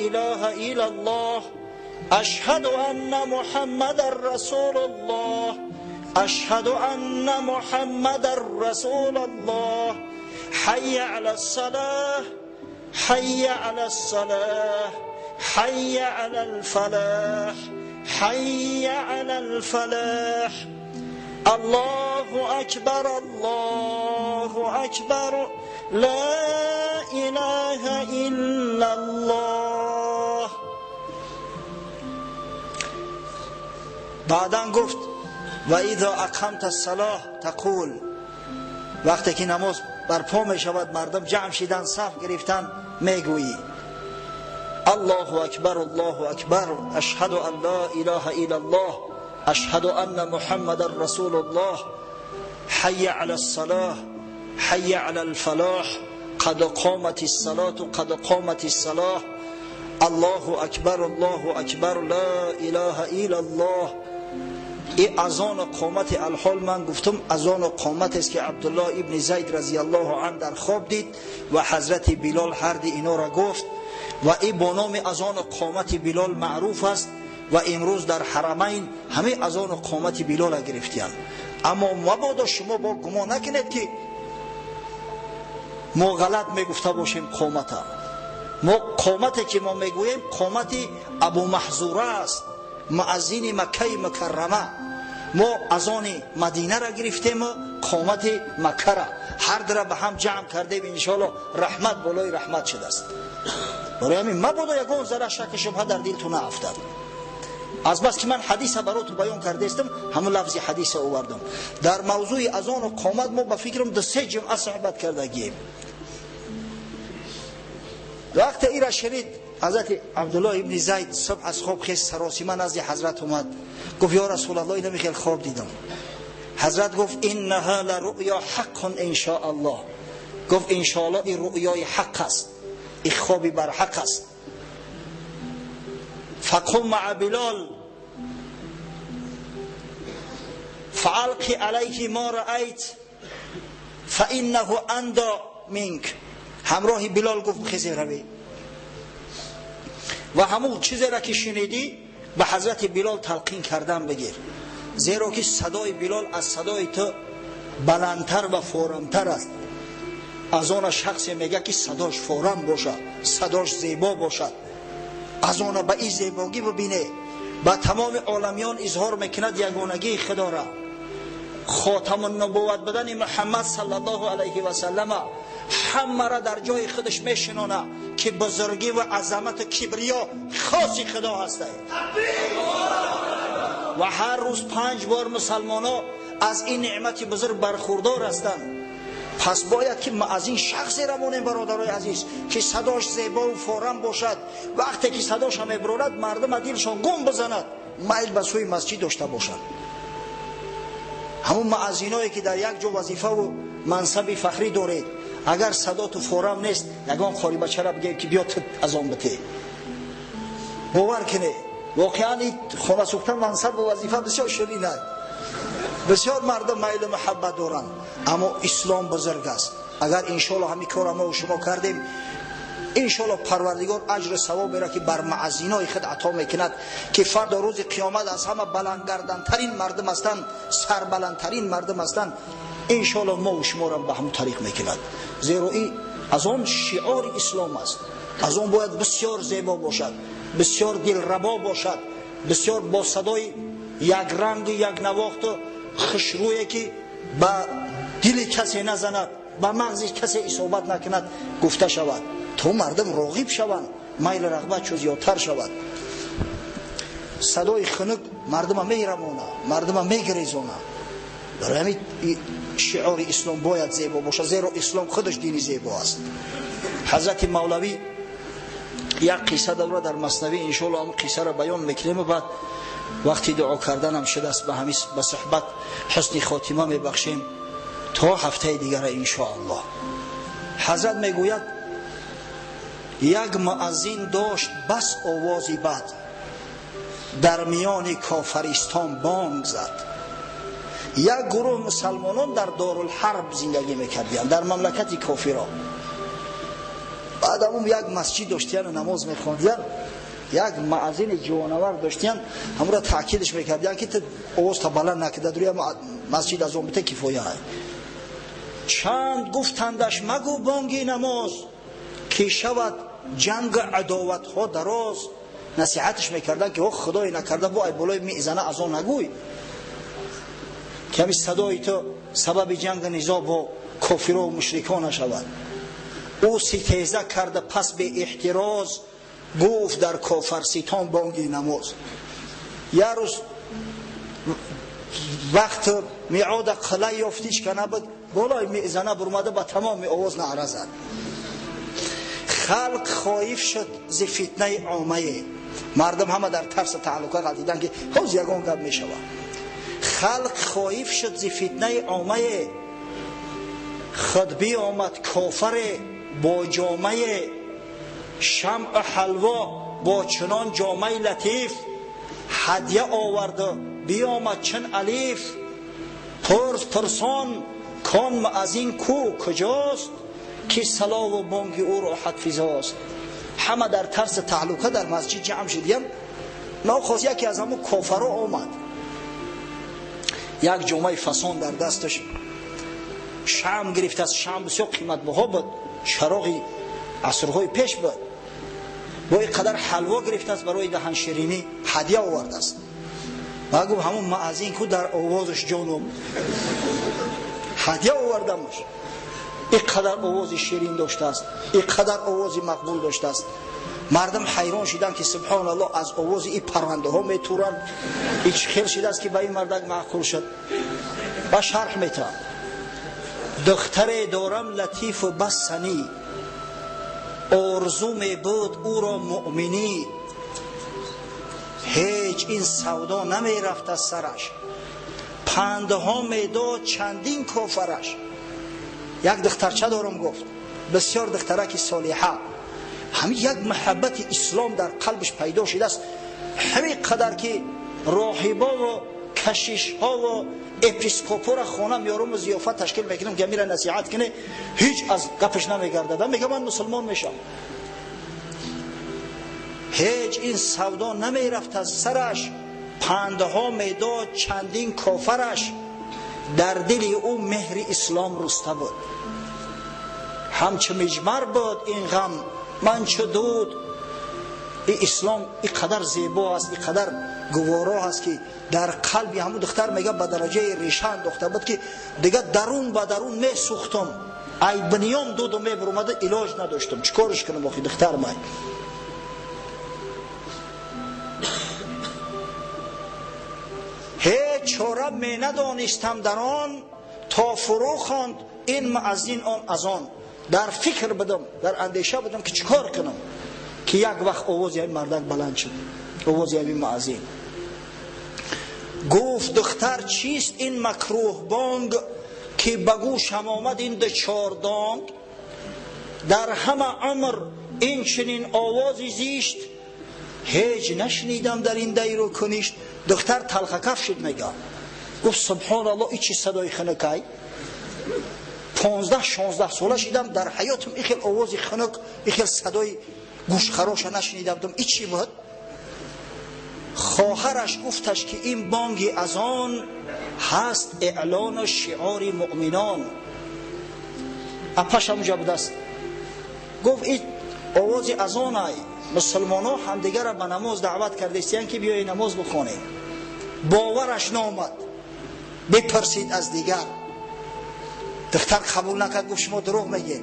илаҳа иллаллоҳ, ашҳаду анна Муҳаммадан расулуллоҳ, ашҳаду анна Муҳаммадан расулуллоҳ, ҳайя алас-салоҳ, ҳайя алас-салоҳ, ҳайя алал-фалоҳ, ҳайя алал-фалоҳ, Аллоҳу акбар, Аллоҳу акбар, ла илаҳа иллаллоҳ. Баъдан гуфт: ва изо ақамта ссалоҳ тақул. Вақте ки намоз барпо мешавад, мардум ҷамъ шидан, саф гирифтан, мегӯӣ: Аллоҳу акбар, Аллоҳу акбар, ашҳаду ан ла илаҳа иллаллоҳ, ашҳаду анна Муҳаммадан расулуллоҳ, ҳайя алас-салоҳ, ҳайя алал-фалоҳ, қад қоматис-салоту, қад қоматис-салоҳ, Аллоҳу акбар, Аллоҳу акбар, ла илаҳа иллаллоҳ. И азону қомати алҳол ман гуфтам азону қоматест ки Абдуллоҳ ибни Зайд разияллоҳу анҳу дар хоб дид ва ҳазрати Билол ҳарди инора гуфт ва и бо номи азону қомати Билол маъруф аст ва имрӯз дар ҳарамайн ҳамаи азону қомати Билола гирифтиянд. Аммо мабодо шумо бо гумон накунед ки мо ғалат мегуфта бошем қомата. Мо қомате ки мо мегӯем қомати Абу Маҳзура аст, муаззини Маккаи Мукаррама. Мо азони Мадинара гирифтему қомати Маккара ҳар дира ба ҳам ҷамъ кардем, иншоаллоҳ раҳмат болои раҳмат шудааст. Барои ҳамин мабодо ягон зарра шакку шубҳа дар дилту наафтад. Аз бас ки ман ҳадиса бароту баён кардаистам, ҳамун лафзи ҳадиса овардам. Дар мавзӯи азону қомат мо ба фикрам 2-3 ҷумъа суҳбат кардагием. Вақте ира шунид, ҳазрати Абдуллоҳ ибни Зайд субҳ аз хоб хест, саросима назди ҳазрат омад, гуфт: ё Расулаллоҳ, инами хел хоб дидам. Ҳазрат гуфт: иннаҳа ларуъё ҳаққун иншоаллоҳ. Гуфт: иншоаллоҳ ин руъёи ҳақ аст, ин хоби барҳақ аст. Фақум маа Билол фаалқи алайҳи мо раайт фаиннаҳу андо минк. Ҳамроҳи Билол гуфт: хезе равӣ ва ҳамун чизеро ки шунидӣ ба ҳазрати Билол талқин кардан бигир, зеро ки садои Билол аз садои ту баландтар ва форамтар аст. Аз она шахсе мега ки садош форам бошад, садош зебо бошад, аз она ба ин зебогӣ бибине, ба тамоми оламиён изҳор мекунад ягонагии худора, хотамуннубувват будани Муҳаммад саллаллоҳу алайҳи васаллама ҳамаро дар ҷои худаш мешинона, ки бузургӣ ва азамату кибриё хоси худо ҳастанд. Ва ҳар рӯз 5 бор мусалмоно аз ин неъмати бузург бархурдор ҳастанд. Пас бояд ки ма аз ин шахсе равонем, бародарои азиз, ки садош зебову форам бошад. Вақте ки садоша мебарорад, мардума дилшон гум бизанад, майл ба сӯи масҷид дошта бошад. Ҳамун муаззиное ки дар як ҷо вазифаву мансаби фахрӣ доред, агар садоту форам нест, ягон қорибачара бигем ки биё ту азон бите. Бовар кунед, воқеан ин хонасӯхта мансабу вазифа бисёр ширин аст, бисёр мардум майлу муҳаббат доранд, аммо ислом бузург аст. Агар иншоалло ҳамин корро мо шумо кардем, иншоалло Парвардигор аҷру савоберо ки бар муаззинои худ ато мекунад, ки фардо рӯзи қиёмат аз ҳама баландгардантарин мардум ҳастанд, сарбаландтарин мардум ҳастанд, иншоалло мо шуморо ба ҳамон тариқ мекунад. Зеро ин аз он шиори ислом аст, аз он бояд бисёр зебо бошад, бисёр дилрабо бошад, бисёр бо садои якрангу якнавохту хушрӯе ки ба дили касе назанад, ба мағзи касе исобат накунад гуфта шавад, то мардум роғиб шаванд, майлу рағбат чӯ зиёдтар шавад. Садои хунук мардума меҳрамона, мардума мегирезона. Барои ҳамин шиори ислом бояд зебо бошад, зеро ислом худаш дини зебо аст. Ҳазрати Мавлавӣ як қисса дорад дар Маснавӣ, иншоалло ҳамон қиссаро баён мекунем ва баъд вақти дуо карданам шудааст, ба ҳамин ба суҳбат ҳусни хотима мебахшем то ҳафтаи дигара иншоаллоҳ. Ҳазрат мегӯяд: як муаззин дошт бас овози бад, дар миёни кофаристон бонг зад. Як гурӯҳ мусалмонон дар Дорулҳарб зиндагӣ мекардиянд, дар мамлакати кофиро. Баъд ҳамун як масҷид доштияну намоз мехондиянд, як муаззини ҷонавар доштиянд, ҳамонро таъкидаш мекардиянд ки ту овозта баланд накарда, дар масҷид аз он бита кифоя. Чанд гуфтандаш: магӯ бонги намоз, ки шавад ҷангу адоватҳо дароз. Насиҳаташ мекарданд ки о худое накарда бо ай болои мезана аз он нагӯй, ки ҳамин садои ту сабаби ҷангу низо бо кофиро мушрикон нашавад. Ӯ ситеза карда пас беэҳтироз гуфт дар кофарситон бонги намоз. Як рӯз вақт меода қила ёфтиш ка набуд, болои мезана бурмада ба тамоми овоз наъра зад. Халқ хоиф шуд зи фитнаи оммае. Мардум ҳама дар тарсу таҳлука ғалтиданд, ки ҳоз ягон гап мешавад. Халқ хоиф шуд зи фитнаи оммае, худ биомад кофаре бо ҷомае, шамъу ҳалво бо чунон ҷомаи латиф, ҳадя оварду биомад чун алиф. Пурс пурсон кон муаззин ку куҷост, ки салову бонги ӯ роҳатфизост. Ҳама дар тарси таҳлука дар масҷид ҷамъ шудиянд. Нохост яке аз ҳамун кофаро омад, як ҷомаи фасон дар дасташ, шам гирифтааст. Шам бисёр қиматбаҳо буд, чароғи асрҳои пеш буд. Бо ин қадар ҳалво гирифтааст, барои даҳанширинӣ ҳадя овардааст. Ва гуфт: ҳамун муаззин ку, дар овозаш ҷоном ҳадя овардамаш, ин қадар овози ширин доштааст, ин қадар овози мақбул доштааст. Мардум ҳайрон шуданд, ки субҳоналлоҳ, аз овози ин паррандаҳо метуранд, ин чӣ хел шудааст, ки ба ин мардак маъқул шуд. Ва шарҳ метавад: духтаре дорам латифу бас санӣ. Орзу мебуд ӯро муъминӣ, ҳеҷ ин савдо намерафт аз сараш. Пандҳо медод чандин кофараш. Як духтарча дорам, гуфт, бисёр духтараки солиҳа. Ҳамин як муҳаббати ислом дар қалбиш пайдо шудааст, ҳамин қадар ки роҳибову кашишҳову епископора хона меорам, зиёфат ташкил мекунам, ки амира насиҳат кунӣ, ҳеҷ аз гапаш намегардад. Мега ман мусулмон мешам. Ҳеҷ ин савдо намерафт аз сараш, пандҳо медод чандин кофараш. Дар дили ӯ меҳри ислом руста буд, ҳамчу миҷмар буд ин ғам ман чу дуд. И ислом и қадар зебо аст, и қадар гуворо аст, ки дар қалби ҳамун духтар, мега, ба дараҷаи реша андохта буд, ки дига дарун ба дарун месӯхтум, ай биниём дуду мебуромада, илоҷ надоштум, чӣ корш кунам охи духтар май. Ҳеҷ чора менадонистам дар он, то фурӯ хонд ин муаззин он азон. Дар фикр будам, дар андеша будам, ки чӣ кор кунам, ки як вақт овози ҳамин мардак баланд шуд, овози ҳамин муаззин. Гуфт: духтар, чист ин макрӯҳ бонг, ки ба гӯшам омад ин дучордонг? Дар ҳама умр ин чунин овози зишт ҳеҷ нашнидам дар ин дайру куништ. Духтар талхакаф шуд, мега, гуфт: субҳоналлоҳ, и чи садои хунукай! 15-16 сола шидам, дар ҳаётам и хел овози хунук, и хел садои гӯшхароша нашнида будам. И чӣ буд? Хоҳараш гуфташ, ки ин бонги азон ҳаст, эълону шиори муъминон. Апаш ҳамуҷа будааст, гуфт: и овози азонай, мусулмонҳо ҳамдигарро ба намоз даъват кардастиянд, ки биёи намоз бихонем. Бовараш наомад, бипурсид аз дигар. Духтар қабул накард, гуфт: шумо дурӯғ мегӯед.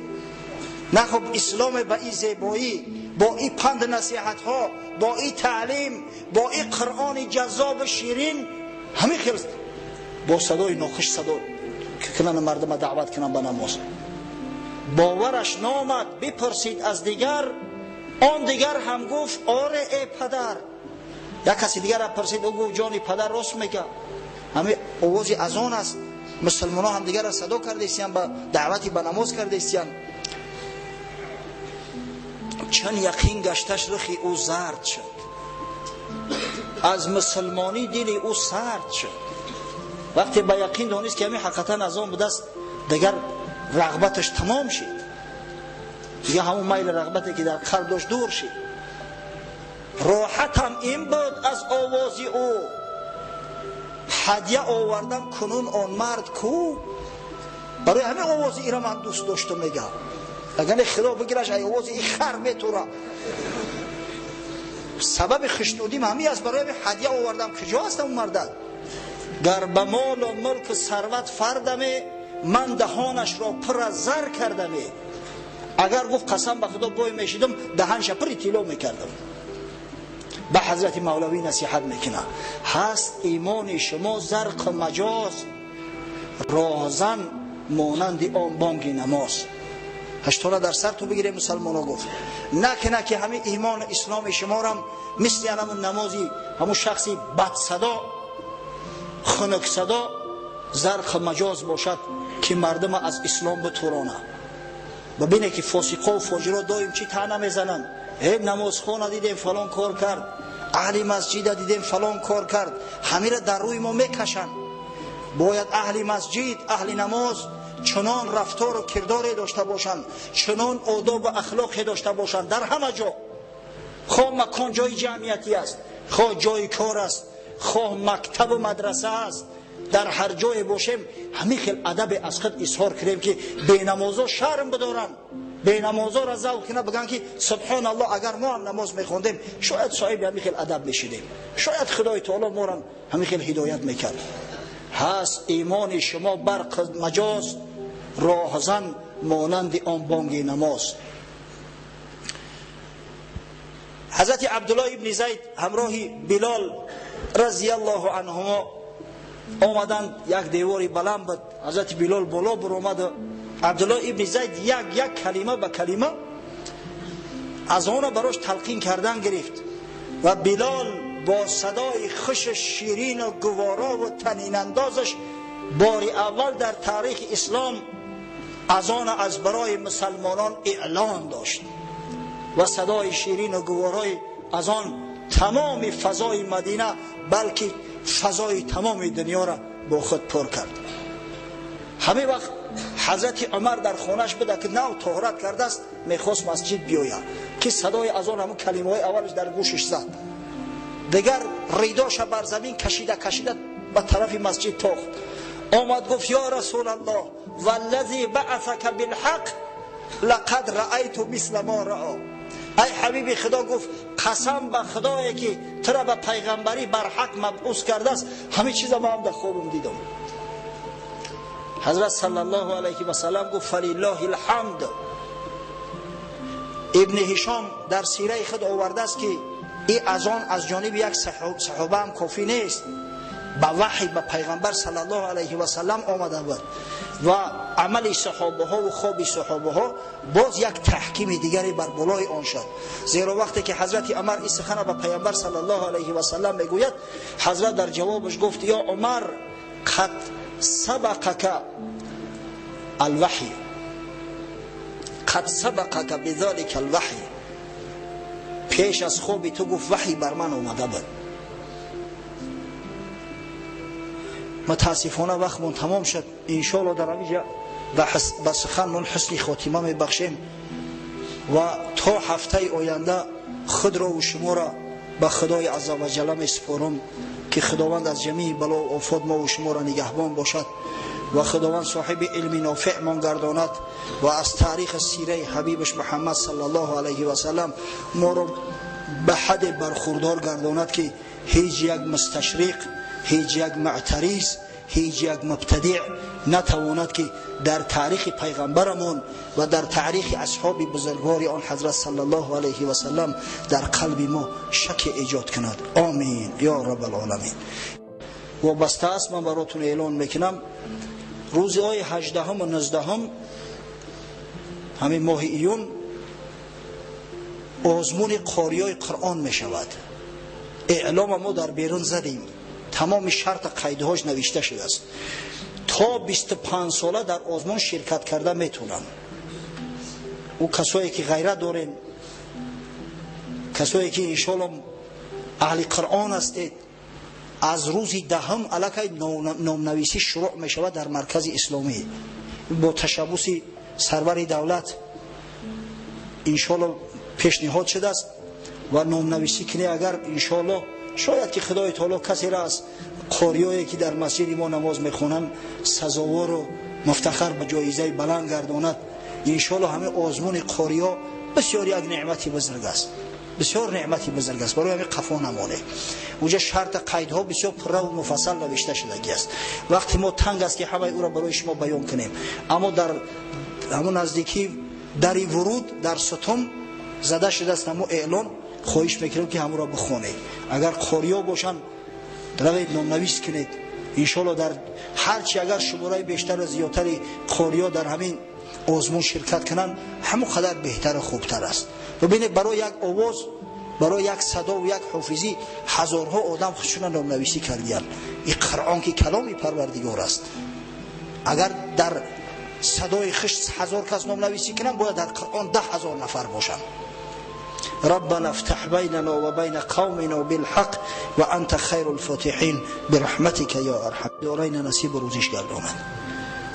На хуб, исломе ба ин зебоӣ, бо ин панд насиҳатҳо, бо ин таълим, бо ин қуръони ҷаззобу ширин, ҳамин хел бо садои нохуш садо кунанд, мардума даъват кунанд ба намоз. Бовараш наомад, бипурсид аз дигар. Он дигар ҳам гуфт: оре, э падар. Як каси дигарро пурсид, ӯ гуфт: ҷони падар, рост мега, ҳамин овози азон аст, мусулмонҳо ҳамдигарро садо кардастиянд, ба даъвати ба намоз кардастиянд. Чун яқин гашташ, рухи ӯ зард шуд, аз мусулмонӣ дили ӯ сард шуд. Вақте ба яқин донист, ки ҳамин ҳақиқатан азон будааст, дигар рағбаташ тамом шуд, дигар ҳамон майли рағбате, ки дар қалб дошт, дур шуд. Роҳатам ин буд аз овози ӯ, ҳадя овардам, кунун он мард ку? Барои ҳамин овози ира ман дӯст доштум, мега, агар не, худо бигираш, ай овози и хар метура. Сабаби хушнудим ҳамин аст, барои ҳамин ҳадя овардам. Куҷо аст он мардак? Гар ба молу мулку сарват фардаме, ман даҳонашро пур аз зар кардаме. Агар, гуфт, қасам ба худо, бой мешидам, даҳанша пури тилло мекардам. Ба ҳазрати мавлавӣ насиҳат мекунад: ҳаст имони шумо зарқу маҷоз, роҳзан монанди он бонги намоз. Ҳаштора дар сар ту бигирем, мусалмоно, гуфт, накуна ки ҳамин имону исломи шуморам мисли ҳамун намози ҳамун шахси бадсадо, хунуксадо, зарқу маҷоз бошад, ки мардума аз ислом битурона. Бибине, ки фосиқо фоҷиро доим чӣ таъна мезананд: э, намозхона дидем, фалон кор кард, аҳли масҷида дидем, фалон кор кард. Ҳамира дар рӯи мо мекашанд. Бояд аҳли масҷид, аҳли намоз чунон рафтору кирдоре дошта бошанд, чунон одобу ахлоқе дошта бошанд дар ҳама ҷо, хоҳ макон ҷои ҷамъиятӣ аст, хоҳ ҷои кор аст, хоҳ мактабу мадраса аст, дар ҳар ҷое бошем, ҳамин хел адабе аз худ изҳор кунем, ки бенамозо шарм бидоранд, бенамозоро завқ кунад, бигӯянд, ки субҳоналлоҳ, агар мо ҳам намоз мехондем, шояд соҳиби ҳамин хел адаб мешидем, шояд худои таоло моро ҳамин хел ҳидоят мекард. Ҳаст имони шумо барқ маҷоз, роҳзан монанди он бонги намоз. Ҳазрати Абдуллоҳ ибни Зайд ҳамроҳи Билол разияллоҳу анҳумо омаданд. Як девори баланд буд, ҳазрати Билол боло буромаду Абдуллоҳ ибни Зайд як як калима ба калима Азонро барош талқин кардан гирифт ва Билол бо садои хуш, ширину гуворову танинандозаш бори аввал дар таърихи ислом азон аз барои мусалмонон эълон дошт ва садои ширину гуворои азон тамоми фазои Мадина, балки фазои тамоми дунёро бо худ пур кард. Ҳамин вақт ҳазрати Умар дар хонаш буда, ки нав тоҳорат кардааст, мехост масҷид биёяд, ки садои азон ҳамун калимаҳои аввалаш дар гӯшаш зад. Дигар ридоша бар замин кашида кашида ба тарафи масҷид тохт. Омад, гуфт: «Ё Расулаллоҳ, валлази баъасака билҳақ, лақад раайту мисла мо рао». Ай ҳабиби Худо, гуфт, қасам ба Худое, ки тура ба пайғамбарӣ барҳақ мабъус кардааст, ҳамин чиза ман ҳам дар хобам дидам. Ҳазрат саллаллоҳу алайҳи васаллам гуфт: «Фалиллоҳи лҳамд». Ибни Ҳишом дар сираи худ овардааст, ки ин азон аз ҷониби як саҳоба ҳам кофӣ нест, ба ваҳй ба пайғамбар саллаллоҳу алайҳи васаллам омада буд ва амали саҳобаҳо ва хоби саҳобаҳо боз як таҳкими дигаре бар болои он шуд. Зеро вақте ки ҳазрати Умар ин сухана ба пайғамбар саллаллоҳу алайҳи васаллам мегӯяд, ҳазрат дар ҷавобаш гуфт: «Ё Умар, қад сабақака алваҳй, қад сабақака бизалика алваҳй». Пеш аз хоби ту, гуфт, ваҳй бар ман омада буд. Мутаассифона, вақтмон тамом шуд. Иншоалло, дар ҳаминҷа ба суханмон ҳусни хотима мебахшем ва то ҳафтаи оянда худро шуморо ба Худои азза ва ҷалла месупорам, ки Худованд аз ҷамии бало офот мову шуморо нигаҳбон бошад ва Худованд соҳиби илми нофеъмон гардонад ва аз таърихи сираи ҳабибаш Муҳаммад саллаллоҳу алайҳи васаллам моро ба ҳадде бархурдор гардонад, ки ҳеҷ як мусташриқ, ҳеҷ як муътариз, ҳеҷ як мубтадиъ натавонад, ки дар таърихи пайғамбарамон ва дар таърихи асҳоби бузургвори он ҳазрат саллаллоҳу алайҳи васаллам дар қалби мо шаке эҷод кунад. Омин ё раббалоламин. Вобаста аст, ман баротон эълон мекунам: рӯзҳои 18-ҳум ва 19-ҳум ҳамин моҳи июн озмуни қориёи Қуръон мешавад. Эълома мо дар берун задем, тамоми шарта қайдҳош навишта шудааст. То 25 сола дар озмун ширкат карда метавонанд. Ӯ касое ки ғайрат дорен, касое ки иншоалло аҳли Қуръон ҳастед, аз рӯзи 10-ум аллакай номнависӣ шурӯъ мешавад дар маркази исломӣ. Бо ташаббуси сарвари давлат иншоалло пешниҳод шудааст ва номнависӣ кунед. Агар иншоалло шояд, ки Худои таоло касеро аз қориёе, ки дар масҷиди мо намоз мехонанд, сазовору муфтахар ба ҷоизаи баланд гардонад. Иншоалло, ҳамин озмуни қориё бисёр як неъмати бузург аст, бисёр неъмати бузург аст. Барои ҳамин қафо намонед. Уҷа шарта қайдҳо бисёр пурраву муфассал навишта шудагӣ аст. Вақти мо танг аст, ки ҳамаи ӯро барои шумо баён кунем, аммо дар ҳамун наздикӣ дари вуруд дар сутун зада шудааст ҳамун эълон. Хоҳиш мекунем, ки ҳамонро бихонед. Агар қориё бошанд, равед, номнавис кунед. Иншоалло, дар ҳарчи агар шумораи бештару зиёдтари қориё дар ҳамин озмун ширкат кунанд, ҳамон қадар беҳтару хубтар аст. Бибинед, барои як овоз, барои як садову як ҳофизӣ ҳазорҳо одам худшуна номнависӣ кардиянд. Ин Қуръон, ки каломи Парвардигор аст, агар дар садои хиш 1000 кас номнависӣ кунанд, бояд дар Қуръон 10 000 нафар бошанд. ربنا افتح بيننا وبين قومنا بالحق وأنت خير الفاتحين برحمتك يا أرحم دارین نصیب روزیش گردانند.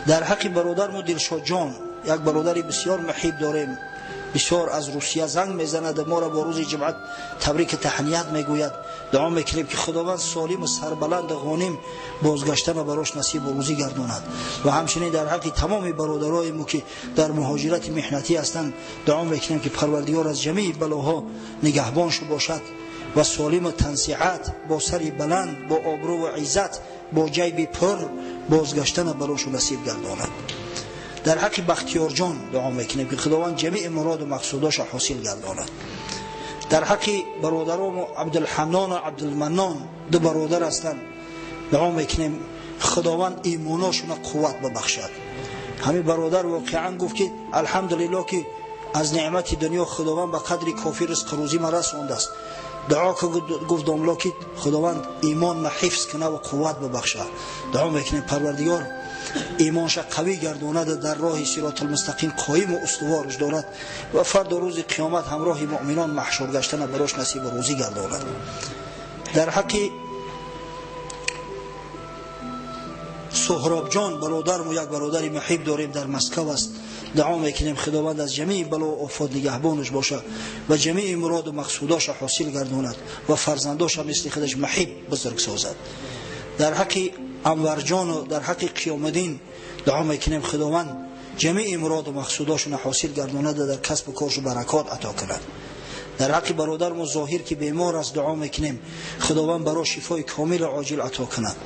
در حق برادر دلشاد جان، یک برادری بسیار محیب داریم، بسیار از روسیه زنگ میزند، ما را با روز جمعه تبریک تهنیت میگوید. دعا میکنیم که خداوند سالم و سربلند غانم بازگشتن براش نصیب و روزی گرداند و همچنین در حق تمام برادرای ما که در مهاجرت محنتی هستند دعا میکنیم که پروردگار از جمیع بلاها نگهبانش باشد و سالم و تنصیحت، با سری بلند، با آبرو و عزت، با جیب پر بازگشتن براش نصیب گرداند. در حق بختیار جان دعا میکنیم که خداوند جمیع مراد و مقصوداش حاصل گرداند. در حق برادران عبدالحنان و عبدالمنان، دو برادر هستند، دعا میکنیم خداوند ایموناشون قوت ببخشد. همین برادر واقعا گفت که الحمدلله که Аз неъмати дунё Худованд ба қадри кофӣ ризқ рӯзӣ ма расондааст. Дуо гуфт домло ки Худованд имон ма ҳифз кунад ва қувват бибахшад. Дуо мекунем Парвардигор имонша қавӣ гардонад, дар роҳи сиротул мустақим қоим ва устуворш дорад ва фардо рӯзи қиёмат ҳамроҳи муъминон маҳшур гаштана барош насибу рӯзӣ гардонад. Дар ҳаққи Суҳробҷон бародарму як бародари муҳиб дорем дар Москва аст. Дуо мекунем Худованд аз ҷамии бало ва офот нигаҳбонаш бошад ва ҷамии муроду мақсудоша ҳосил гардонад ва фарзандоша мисли худаш муҳиб бузург созад. Дар ҳаққи Анварҷону дар ҳаққи Қиёмуддин дуо мекунем Худованд ҷамии муроду мақсудошона ҳосил гардонад ва дар касбу коршу баракот ато кунад. Дар ҳаққи бародармо Зоҳир ки бемор аст дуо мекунем Худованд баро шифои комилу оҷил ато кунад.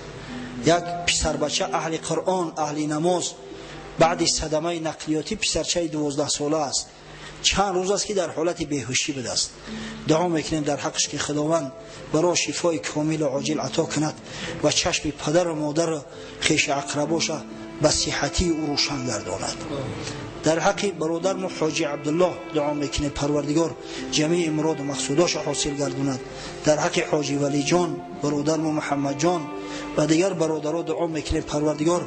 Як писарбача аҳли Қуръон, аҳли намоз, баъди садамаи нақлиётӣ писарчаи 12 сола аст. Чанд рӯз аст ки дар ҳолати беҳушӣ будааст. Дуо мекунем дар ҳаққаш ки Худованд баро шифои комилу оҷил ато кунад ва чашми падару модару хеши ақрабоша ба сиҳатии ӯ рӯшан гардонад. Дар ҳаққи бародармо Ҳоҷи Абдуллоҳ дуо мекунем Парвардигор ҷамии муроду мақсудоша ҳосил гардонад. Дар ҳаққи Ҳоҷи Валиҷон, бародармо Муҳаммадҷон ва дигар бародаро дуо мекунем Парвардигор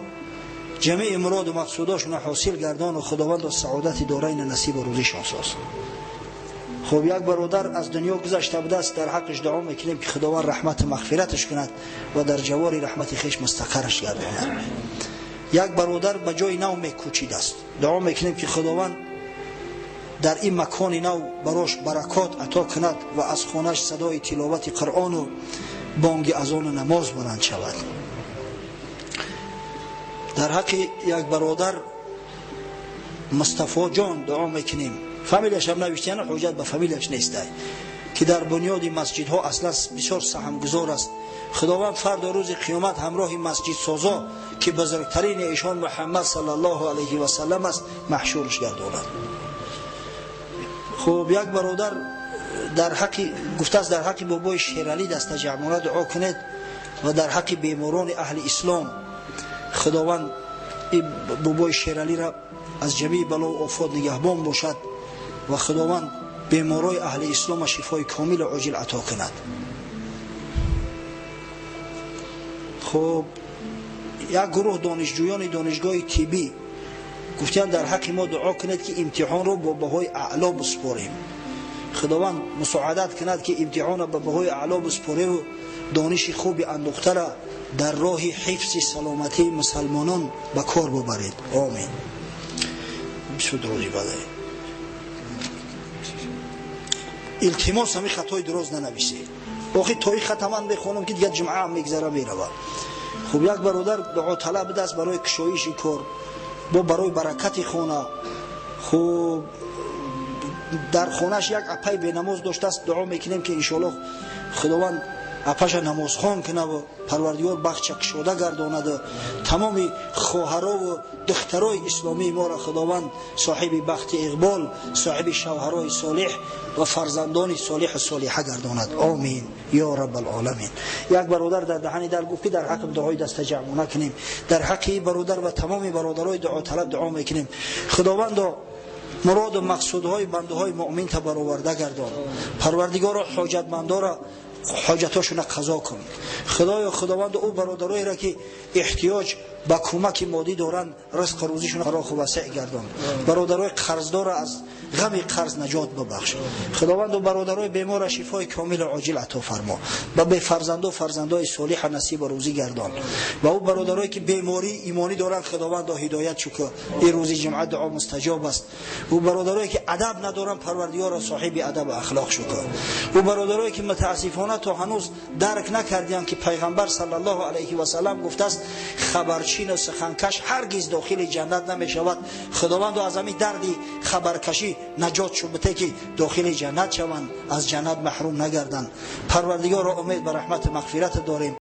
ҷамии муроду мақсудошона ҳосил гардону Худовандо саодати дорайна насибу рӯзишон соз. Хуб, як бародар аз дунё гузашта будааст, дар ҳаққаш дуо мекунем ки Худованд раҳмату мағфираташ кунад ва дар ҷавори раҳмати хеш мустақарраш гардонад. Як бародар ба ҷои нав мекӯчидааст. Дуо мекунем ки Худованд дар ин макони нав барош баракот ато кунад ва аз хонаш садои тиловати Қуръону бонги азону намоз баланд шавад. Дар ҳаққи як бародар Мустафоҷон дуо мекунем. Фамилияшам навиштияна ҳуҷҷат ба фамилияш нестай, ки дар бунёди масҷидҳо аслан бисёр саҳмгузор аст. Худованд фардо рӯзи қиёмат ҳамроҳи масҷидсозо ки бузургтарини эшон Муҳаммад саллаллоҳу алайҳи васаллам аст маҳшурш гардонад. Хуб, як бародар дар ҳаққи гуфтааст дар ҳаққи бобои Шералӣ дастаҷамъона дуо кунед ва дар ҳаққи беморони аҳли ислом. Худованд бобои Шералиро аз ҷамии бало ва офот нигаҳбон бошад ва Худованд беморои аҳли ислома шифои комилу оҷил ато кунад. Хуб, як гурӯҳ донишҷӯёни донишгоҳи тиббӣ гуфтиянд дар ҳаққи мо дуо кунед ки имтиҳонро бо баҳои аъло биспорем. Худованд мусоадат кунад ки имтиҳонро ба баҳои аъло биспореву дониши хуби андӯхтара дар роҳи ҳифзи саломатии мусалмонон ба кор бубаред. Омин. Бисёр дурӯзи бадай. Илтимос ҳамин хатҳои дуроз нанависед. Охи то ин хата ман мехонам ки дигар ҷумъа ҳам мегзара меравад. Хуб, як бародар дуоталаб будааст барои кушоиши кор, бо барои баракати хона. Хуб, дар хонаш як апай бенамоз доштааст. Дуо мекунем ки иншоаллоҳ Худованд апаша намозхон кунад ва Парвардигор бахча кушода гардонад. Тамоми хоҳарову духтарои исломии моро Худованд соҳиби бахти иқбол, соҳиби шавҳарои солиҳ ва фарзандони солиҳу солиҳа гардонад. Омин ё раббалоламин. Як бародар дар даҳани дар гуфт ки дар ҳаққи дуои дастаҷамъона кунем. Дар ҳаққи бародар ва тамоми бародарои дуоталаб дуо мекунем. Худовандо муроду мақсудҳои бандаҳои муъминта бароварда гардон. Парвардигоро ҳоҷатмандора ҳоҷатошона қазо кун. Худоё Худованд ӯ бародароеро ки эҳтиёҷ ба кӯмаки моддӣ доранд ризқу рӯзишона фароху васеъ гардон. Бародарои қарздора аз ғами қарз наҷот бибахш. Худованду бародарои бемора шифои комилу оҷил ато фармо. Ба бефарзанду фарзандои солиҳа насибу рӯзӣ гардон. Ва ӯ бародарое ки бемории имонӣ доранд Худовандо ҳидоят шукр. Ин рӯзи ҷумъа дуо мустаҷоб аст. Ӯ бародарое ки адаб надоранд Парвардигоро соҳиби адабу ахлоқ шукр. Ӯ бародарое ки мутаассифона то ҳанӯз дарк накардианд ки пайғамбар саллаллоҳу алайҳи васаллам гуфтааст хабарчину суханкаш ҳаргиз дохили ҷаннат намешавад. Худовандо аз ҳамин дарди хабаркашӣ наҷот шубте ки дохили ҷаннат шаванд, аз ҷаннат маҳрум нагарданд. Парвардигоро умед ба раҳмату мағфират дорем.